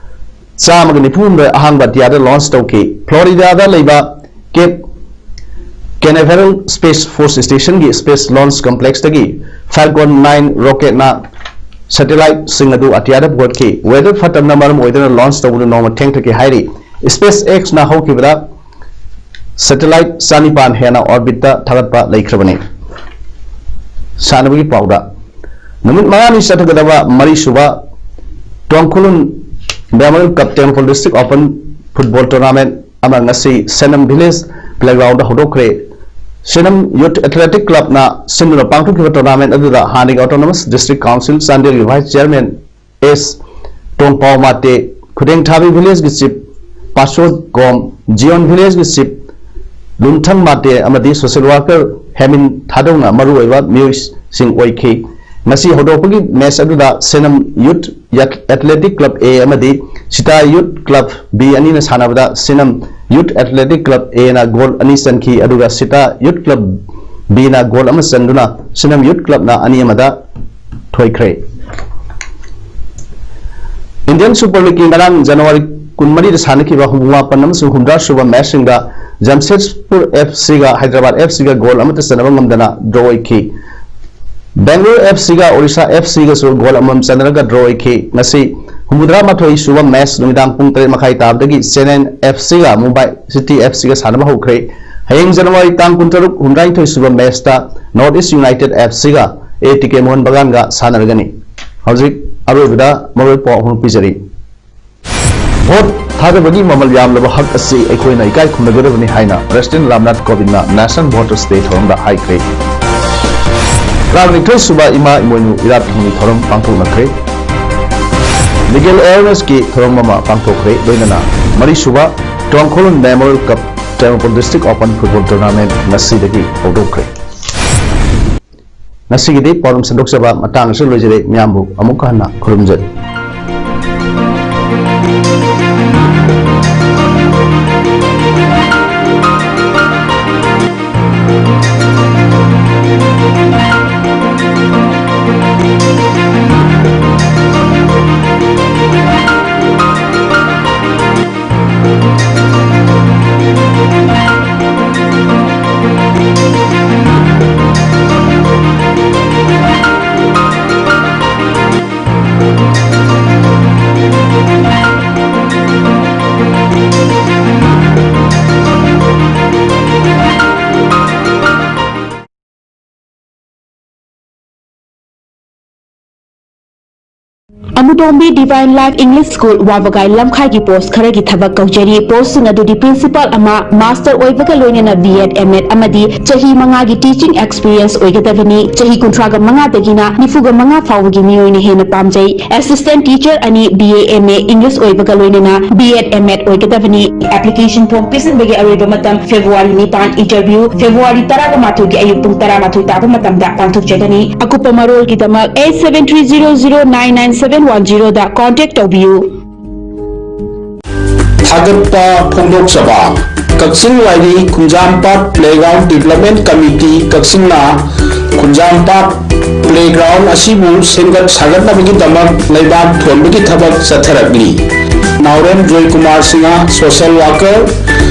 ꯆꯥꯝꯃꯒ ꯅꯤꯐꯨ ꯍꯨꯝꯗꯣꯏ ꯑꯍꯥꯡꯕ ꯑꯇꯤꯌꯥꯗ launch ꯇꯧꯈꯤ꯫ Florida ꯗ ꯂꯩꯕ Cape Canaveral Space Force Station ꯒꯤ Space Launch Complex ꯇꯒꯤ Falcon nine rocket ꯅ satellite ꯁꯤꯡ ꯑꯗꯨ ꯑꯇꯤꯌꯥꯗ ꯄꯨꯈꯠꯈꯤ꯫ Weather ꯐꯠꯇꯕꯅ ꯃꯔꯝ ꯑꯣꯏꯗꯨꯅ launch ꯇꯧꯕꯗꯨ ꯅꯣꯡꯃ ꯊꯦꯡꯊꯈꯤ ꯍꯥꯏꯔꯤ꯫ SpaceX ꯅ ꯍꯧꯈꯤꯕꯗ satellite ꯆꯅꯤꯄꯥꯟ ꯍꯦꯟꯅ orbit ꯇ ꯊꯥꯒꯠꯄ ꯂꯩꯈ꯭ꯔꯕꯅꯤ꯫ ꯁꯥꯟꯅꯕꯒꯤ ꯄꯥꯎꯗ, ꯅꯨꯃꯤꯠ ꯃꯉꯥꯅꯤ ꯆꯠꯊꯒꯗꯕ ꯃꯔꯤꯁꯨꯕ ꯇꯣꯡꯈꯨꯂꯨꯟ Memorial Cup Tengnoupal District Open Football Tournament ꯑꯃ ꯉꯁꯤ ꯁꯦꯅꯝ Village Playground ꯗ ꯍꯧꯗꯣꯛꯈ꯭ꯔꯦ꯫ ꯁꯦꯅꯝ Youth Athletic Club ꯅ ꯁꯤꯟꯗꯨꯅ ꯄꯥꯡꯊꯣꯛꯈꯤꯕ tournament ꯑꯗꯨꯗ ꯍꯥꯟꯅꯒꯤ Autonomous District Council ꯆꯥꯟꯗꯦꯜꯒꯤ Vice Chairman ꯑꯦꯁ ꯇꯣꯡꯄꯥꯎ ꯃꯥꯇꯦ, ꯈꯨꯗꯦꯡꯊꯥꯕꯤ Village ꯀꯤ Chief ꯄꯥꯁꯣꯠ ꯀꯣꯝ, ꯖꯤꯌꯣꯟ Village ꯀꯤ Chief ꯂꯨꯝꯊꯪ ꯃꯥꯇꯦ ꯑꯃꯗꯤ social worker ꯍꯦꯃꯤꯟ ꯊꯥꯗꯧꯅ ꯃꯔꯨꯑꯣꯏꯕ ꯃꯤꯑꯣꯏꯁꯤꯡ ꯑꯣꯏꯈꯤ꯫ ꯉꯁꯤ ꯍꯧꯗꯣꯛꯄꯒꯤ match ꯑꯗꯨꯗ ꯁꯦꯅꯝ Youth Athletic Club A ꯑꯃꯗꯤ ꯁꯤꯇꯥ Youth Club B ꯑꯅꯤꯅ ꯁꯥꯟꯅꯕꯗ ꯁꯦꯅꯝ Youth Athletic Club A ꯅ goal ꯑꯅꯤ ꯆꯟꯈꯤ, ꯑꯗꯨꯒ ꯁꯤꯇꯥ Youth Club B ꯅ goal ꯑꯃ ꯆꯟꯗꯨꯅ ꯁꯦꯅꯝ Youth Club ꯅ ꯑꯅꯤ ꯑꯃꯗ ꯊꯣꯏꯈ꯭ꯔꯦ꯫ Indian Super League ꯀꯤ ꯉꯔꯥꯡ January ꯀꯨꯟꯃꯔꯤꯗ ꯁꯥꯟꯅꯈꯤꯕ ꯍꯨꯝꯐꯨ ꯃꯥꯄꯟ ꯑꯃꯁꯨꯡ ꯍꯨꯝꯗ꯭ꯔꯥ ꯁꯨꯕ match ꯁꯤꯡꯗ Jamshedpur F C ꯒ Hyderabad F C ꯒ goal ꯑꯃꯠꯇ ꯆꯟꯅꯕ ꯉꯝꯗꯅ draw ꯑꯣꯏꯈꯤ꯫ Bangalore F C ꯒ Orissa F C ꯒꯁꯨ goal ꯑꯃꯃꯝ ꯆꯟꯅꯔꯒ draw ꯑꯣꯏꯈꯤ꯫ ꯉꯁꯤ ꯍꯨꯝꯐꯨꯇꯔꯥ ꯃꯥꯊꯣꯏ ꯁꯨꯕ match ꯅꯨꯃꯤꯗꯥꯡ ꯄꯨꯡ ꯇꯔꯦꯠ ꯃꯈꯥꯏ ꯇꯥꯕꯗꯒꯤ Chennai F C ꯒ Mumbai City F C ꯒ ꯁꯥꯟꯅꯕ ꯍꯧꯈ꯭ꯔꯦ꯫ ꯍꯌꯦꯡ January ꯇꯥꯡ ꯀꯨꯟꯇꯔꯨꯛ, ꯍꯨꯝꯗ꯭ꯔꯥ ꯅꯤꯊꯣꯏ ꯁꯨꯕ match ꯇ North East United F C ꯒ A T K Mohan Bagan ꯒ ꯁꯥꯟꯅꯔꯒꯅꯤ꯫ ꯍꯧꯖꯤꯛ ꯑꯔꯣꯏꯕꯗ ꯃꯔꯨꯑꯣꯏꯕ ꯄꯥꯎ ꯑꯍꯨꯝ ꯄꯤꯖꯔꯤ꯫ Vote ꯊꯥꯗꯕꯒꯤ ꯃꯃꯜ ꯌꯥꯝꯂꯕ ꯍꯛ ꯑꯁꯤ ꯑꯩꯈꯣꯏꯅ ꯏꯀꯥꯏ ꯈꯨꯝꯅꯒꯗꯕꯅꯤ ꯍꯥꯏꯅ President Ramnath ꯀꯣꯕꯤꯟꯗꯅ National Voters Day ꯊꯧꯔꯝꯗ ꯍꯥꯏꯈ꯭ꯔꯦ꯫ ꯇꯔꯥꯅꯤꯊꯣꯏ ꯁꯨꯕ ꯏꯃꯥ ꯏꯃꯣꯏꯅꯨ ꯏꯔꯥꯠ ꯊꯧꯅꯤ ꯊꯧꯔꯝ ꯄꯥꯡꯊꯣꯛꯅꯈ꯭ꯔꯦ꯫ Legal awareness ꯀꯤ ꯊꯧꯔꯝ ꯑꯃ ꯄꯥꯡꯊꯣꯛꯈ꯭ꯔꯦ, ꯂꯣꯏꯅꯅ ꯃꯔꯤ ꯁꯨꯕ ꯇꯣꯡꯈꯣꯂꯨꯟ Memorial Cup Tengnoupal District Open Football Tournament ꯉꯁꯤꯗꯒꯤ ꯍꯧꯗꯣꯛꯈ꯭ꯔꯦ꯫ ꯉꯁꯤꯒꯤꯗꯤ ꯄꯥꯎꯗꯝ ꯁꯟꯗꯣꯛꯆꯕ ꯃꯇꯥꯡ ꯑꯁꯤꯗ ꯂꯣꯏꯖꯔꯦ꯫ ꯃꯌꯥꯝꯕꯨ ꯑꯃꯨꯛ ꯍꯟꯅ ꯈꯨꯔꯨꯝꯖꯔꯤ꯫ ꯀꯨꯇꯣꯝꯕꯤ Divine Life English School, ꯋꯥꯕꯒꯥꯏ ꯂꯝꯈꯥꯏꯒꯤ post ꯈꯔꯒꯤ ꯊꯕꯛ ꯀꯧꯖꯔꯤ꯫ Postꯁꯤꯡ ꯑꯗꯨꯗꯤ principal ꯑꯃ, master ꯑꯣꯏꯕꯒ ꯂꯣꯏꯅꯅ B.Ed, M.Ed ꯑꯃꯗꯤ ꯆꯍꯤ ꯃꯉꯥꯒꯤ teaching experience ꯑꯣꯏꯒꯗꯕꯅꯤ꯫ ꯆꯍꯤ ꯀꯨꯟꯊ꯭ꯔꯥꯒ ꯃꯉꯥꯗꯒꯤꯅ ꯅꯤꯐꯨꯒ ꯃꯉꯥ ꯐꯥꯎꯕꯒꯤ ꯃꯤꯑꯣꯏꯅ ꯍꯦꯟꯅ ꯄꯥꯝꯖꯩ꯫ Assistant teacher ꯑꯅꯤ, B.A, M.A English ꯑꯣꯏꯕꯒ ꯂꯣꯏꯅꯅ B.Ed, M.Ed ꯑꯣꯏꯒꯗꯕꯅꯤ꯫ Application form ꯄꯤꯁꯤꯟꯕꯒꯤ ꯑꯔꯣꯏꯕ ꯃꯇꯝ February ꯅꯤꯄꯥꯟ꯫ Interview February ꯇꯔꯥꯒ ꯃꯥꯊꯣꯏꯒꯤ ꯑꯌꯨꯛ ꯄꯨꯡ ꯇꯔꯥꯃꯥꯊꯣꯏ ꯇꯥꯕ ꯃꯇꯝꯗ ꯄꯥꯡꯊꯣꯛꯆꯒꯅꯤ꯫ ꯑꯀꯨꯞꯄ ꯃꯔꯣꯜꯒꯤꯗꯃꯛ eight seven three zero zero nine nine seven one zeroꯗ contact ꯇꯧꯕꯤꯌꯨ꯫ ꯊꯥꯒꯠꯄ ꯐꯣꯡꯗꯣꯛꯆꯕ꯫ ꯀꯛꯆꯤꯡ ꯋꯥꯏꯔꯤ ꯈꯨꯟꯖꯥꯝꯄꯥꯠ Playground Development Committee ꯀꯛꯆꯤꯡꯅ ꯈꯨꯟꯖꯥꯝꯄꯥꯠ playground ꯑꯁꯤꯕꯨ ꯁꯦꯝꯒꯠ ꯁꯥꯒꯠꯅꯕꯒꯤꯗꯃꯛ ꯂꯩꯕꯥꯛ ꯊꯣꯟꯕꯒꯤ ꯊꯕꯛ ꯆꯠꯊꯔꯛꯂꯤ꯫ ꯅꯥꯎꯔꯦꯝ ꯖꯣꯏꯀꯨꯃꯥꯔ ꯁꯤꯡꯍ, social worker,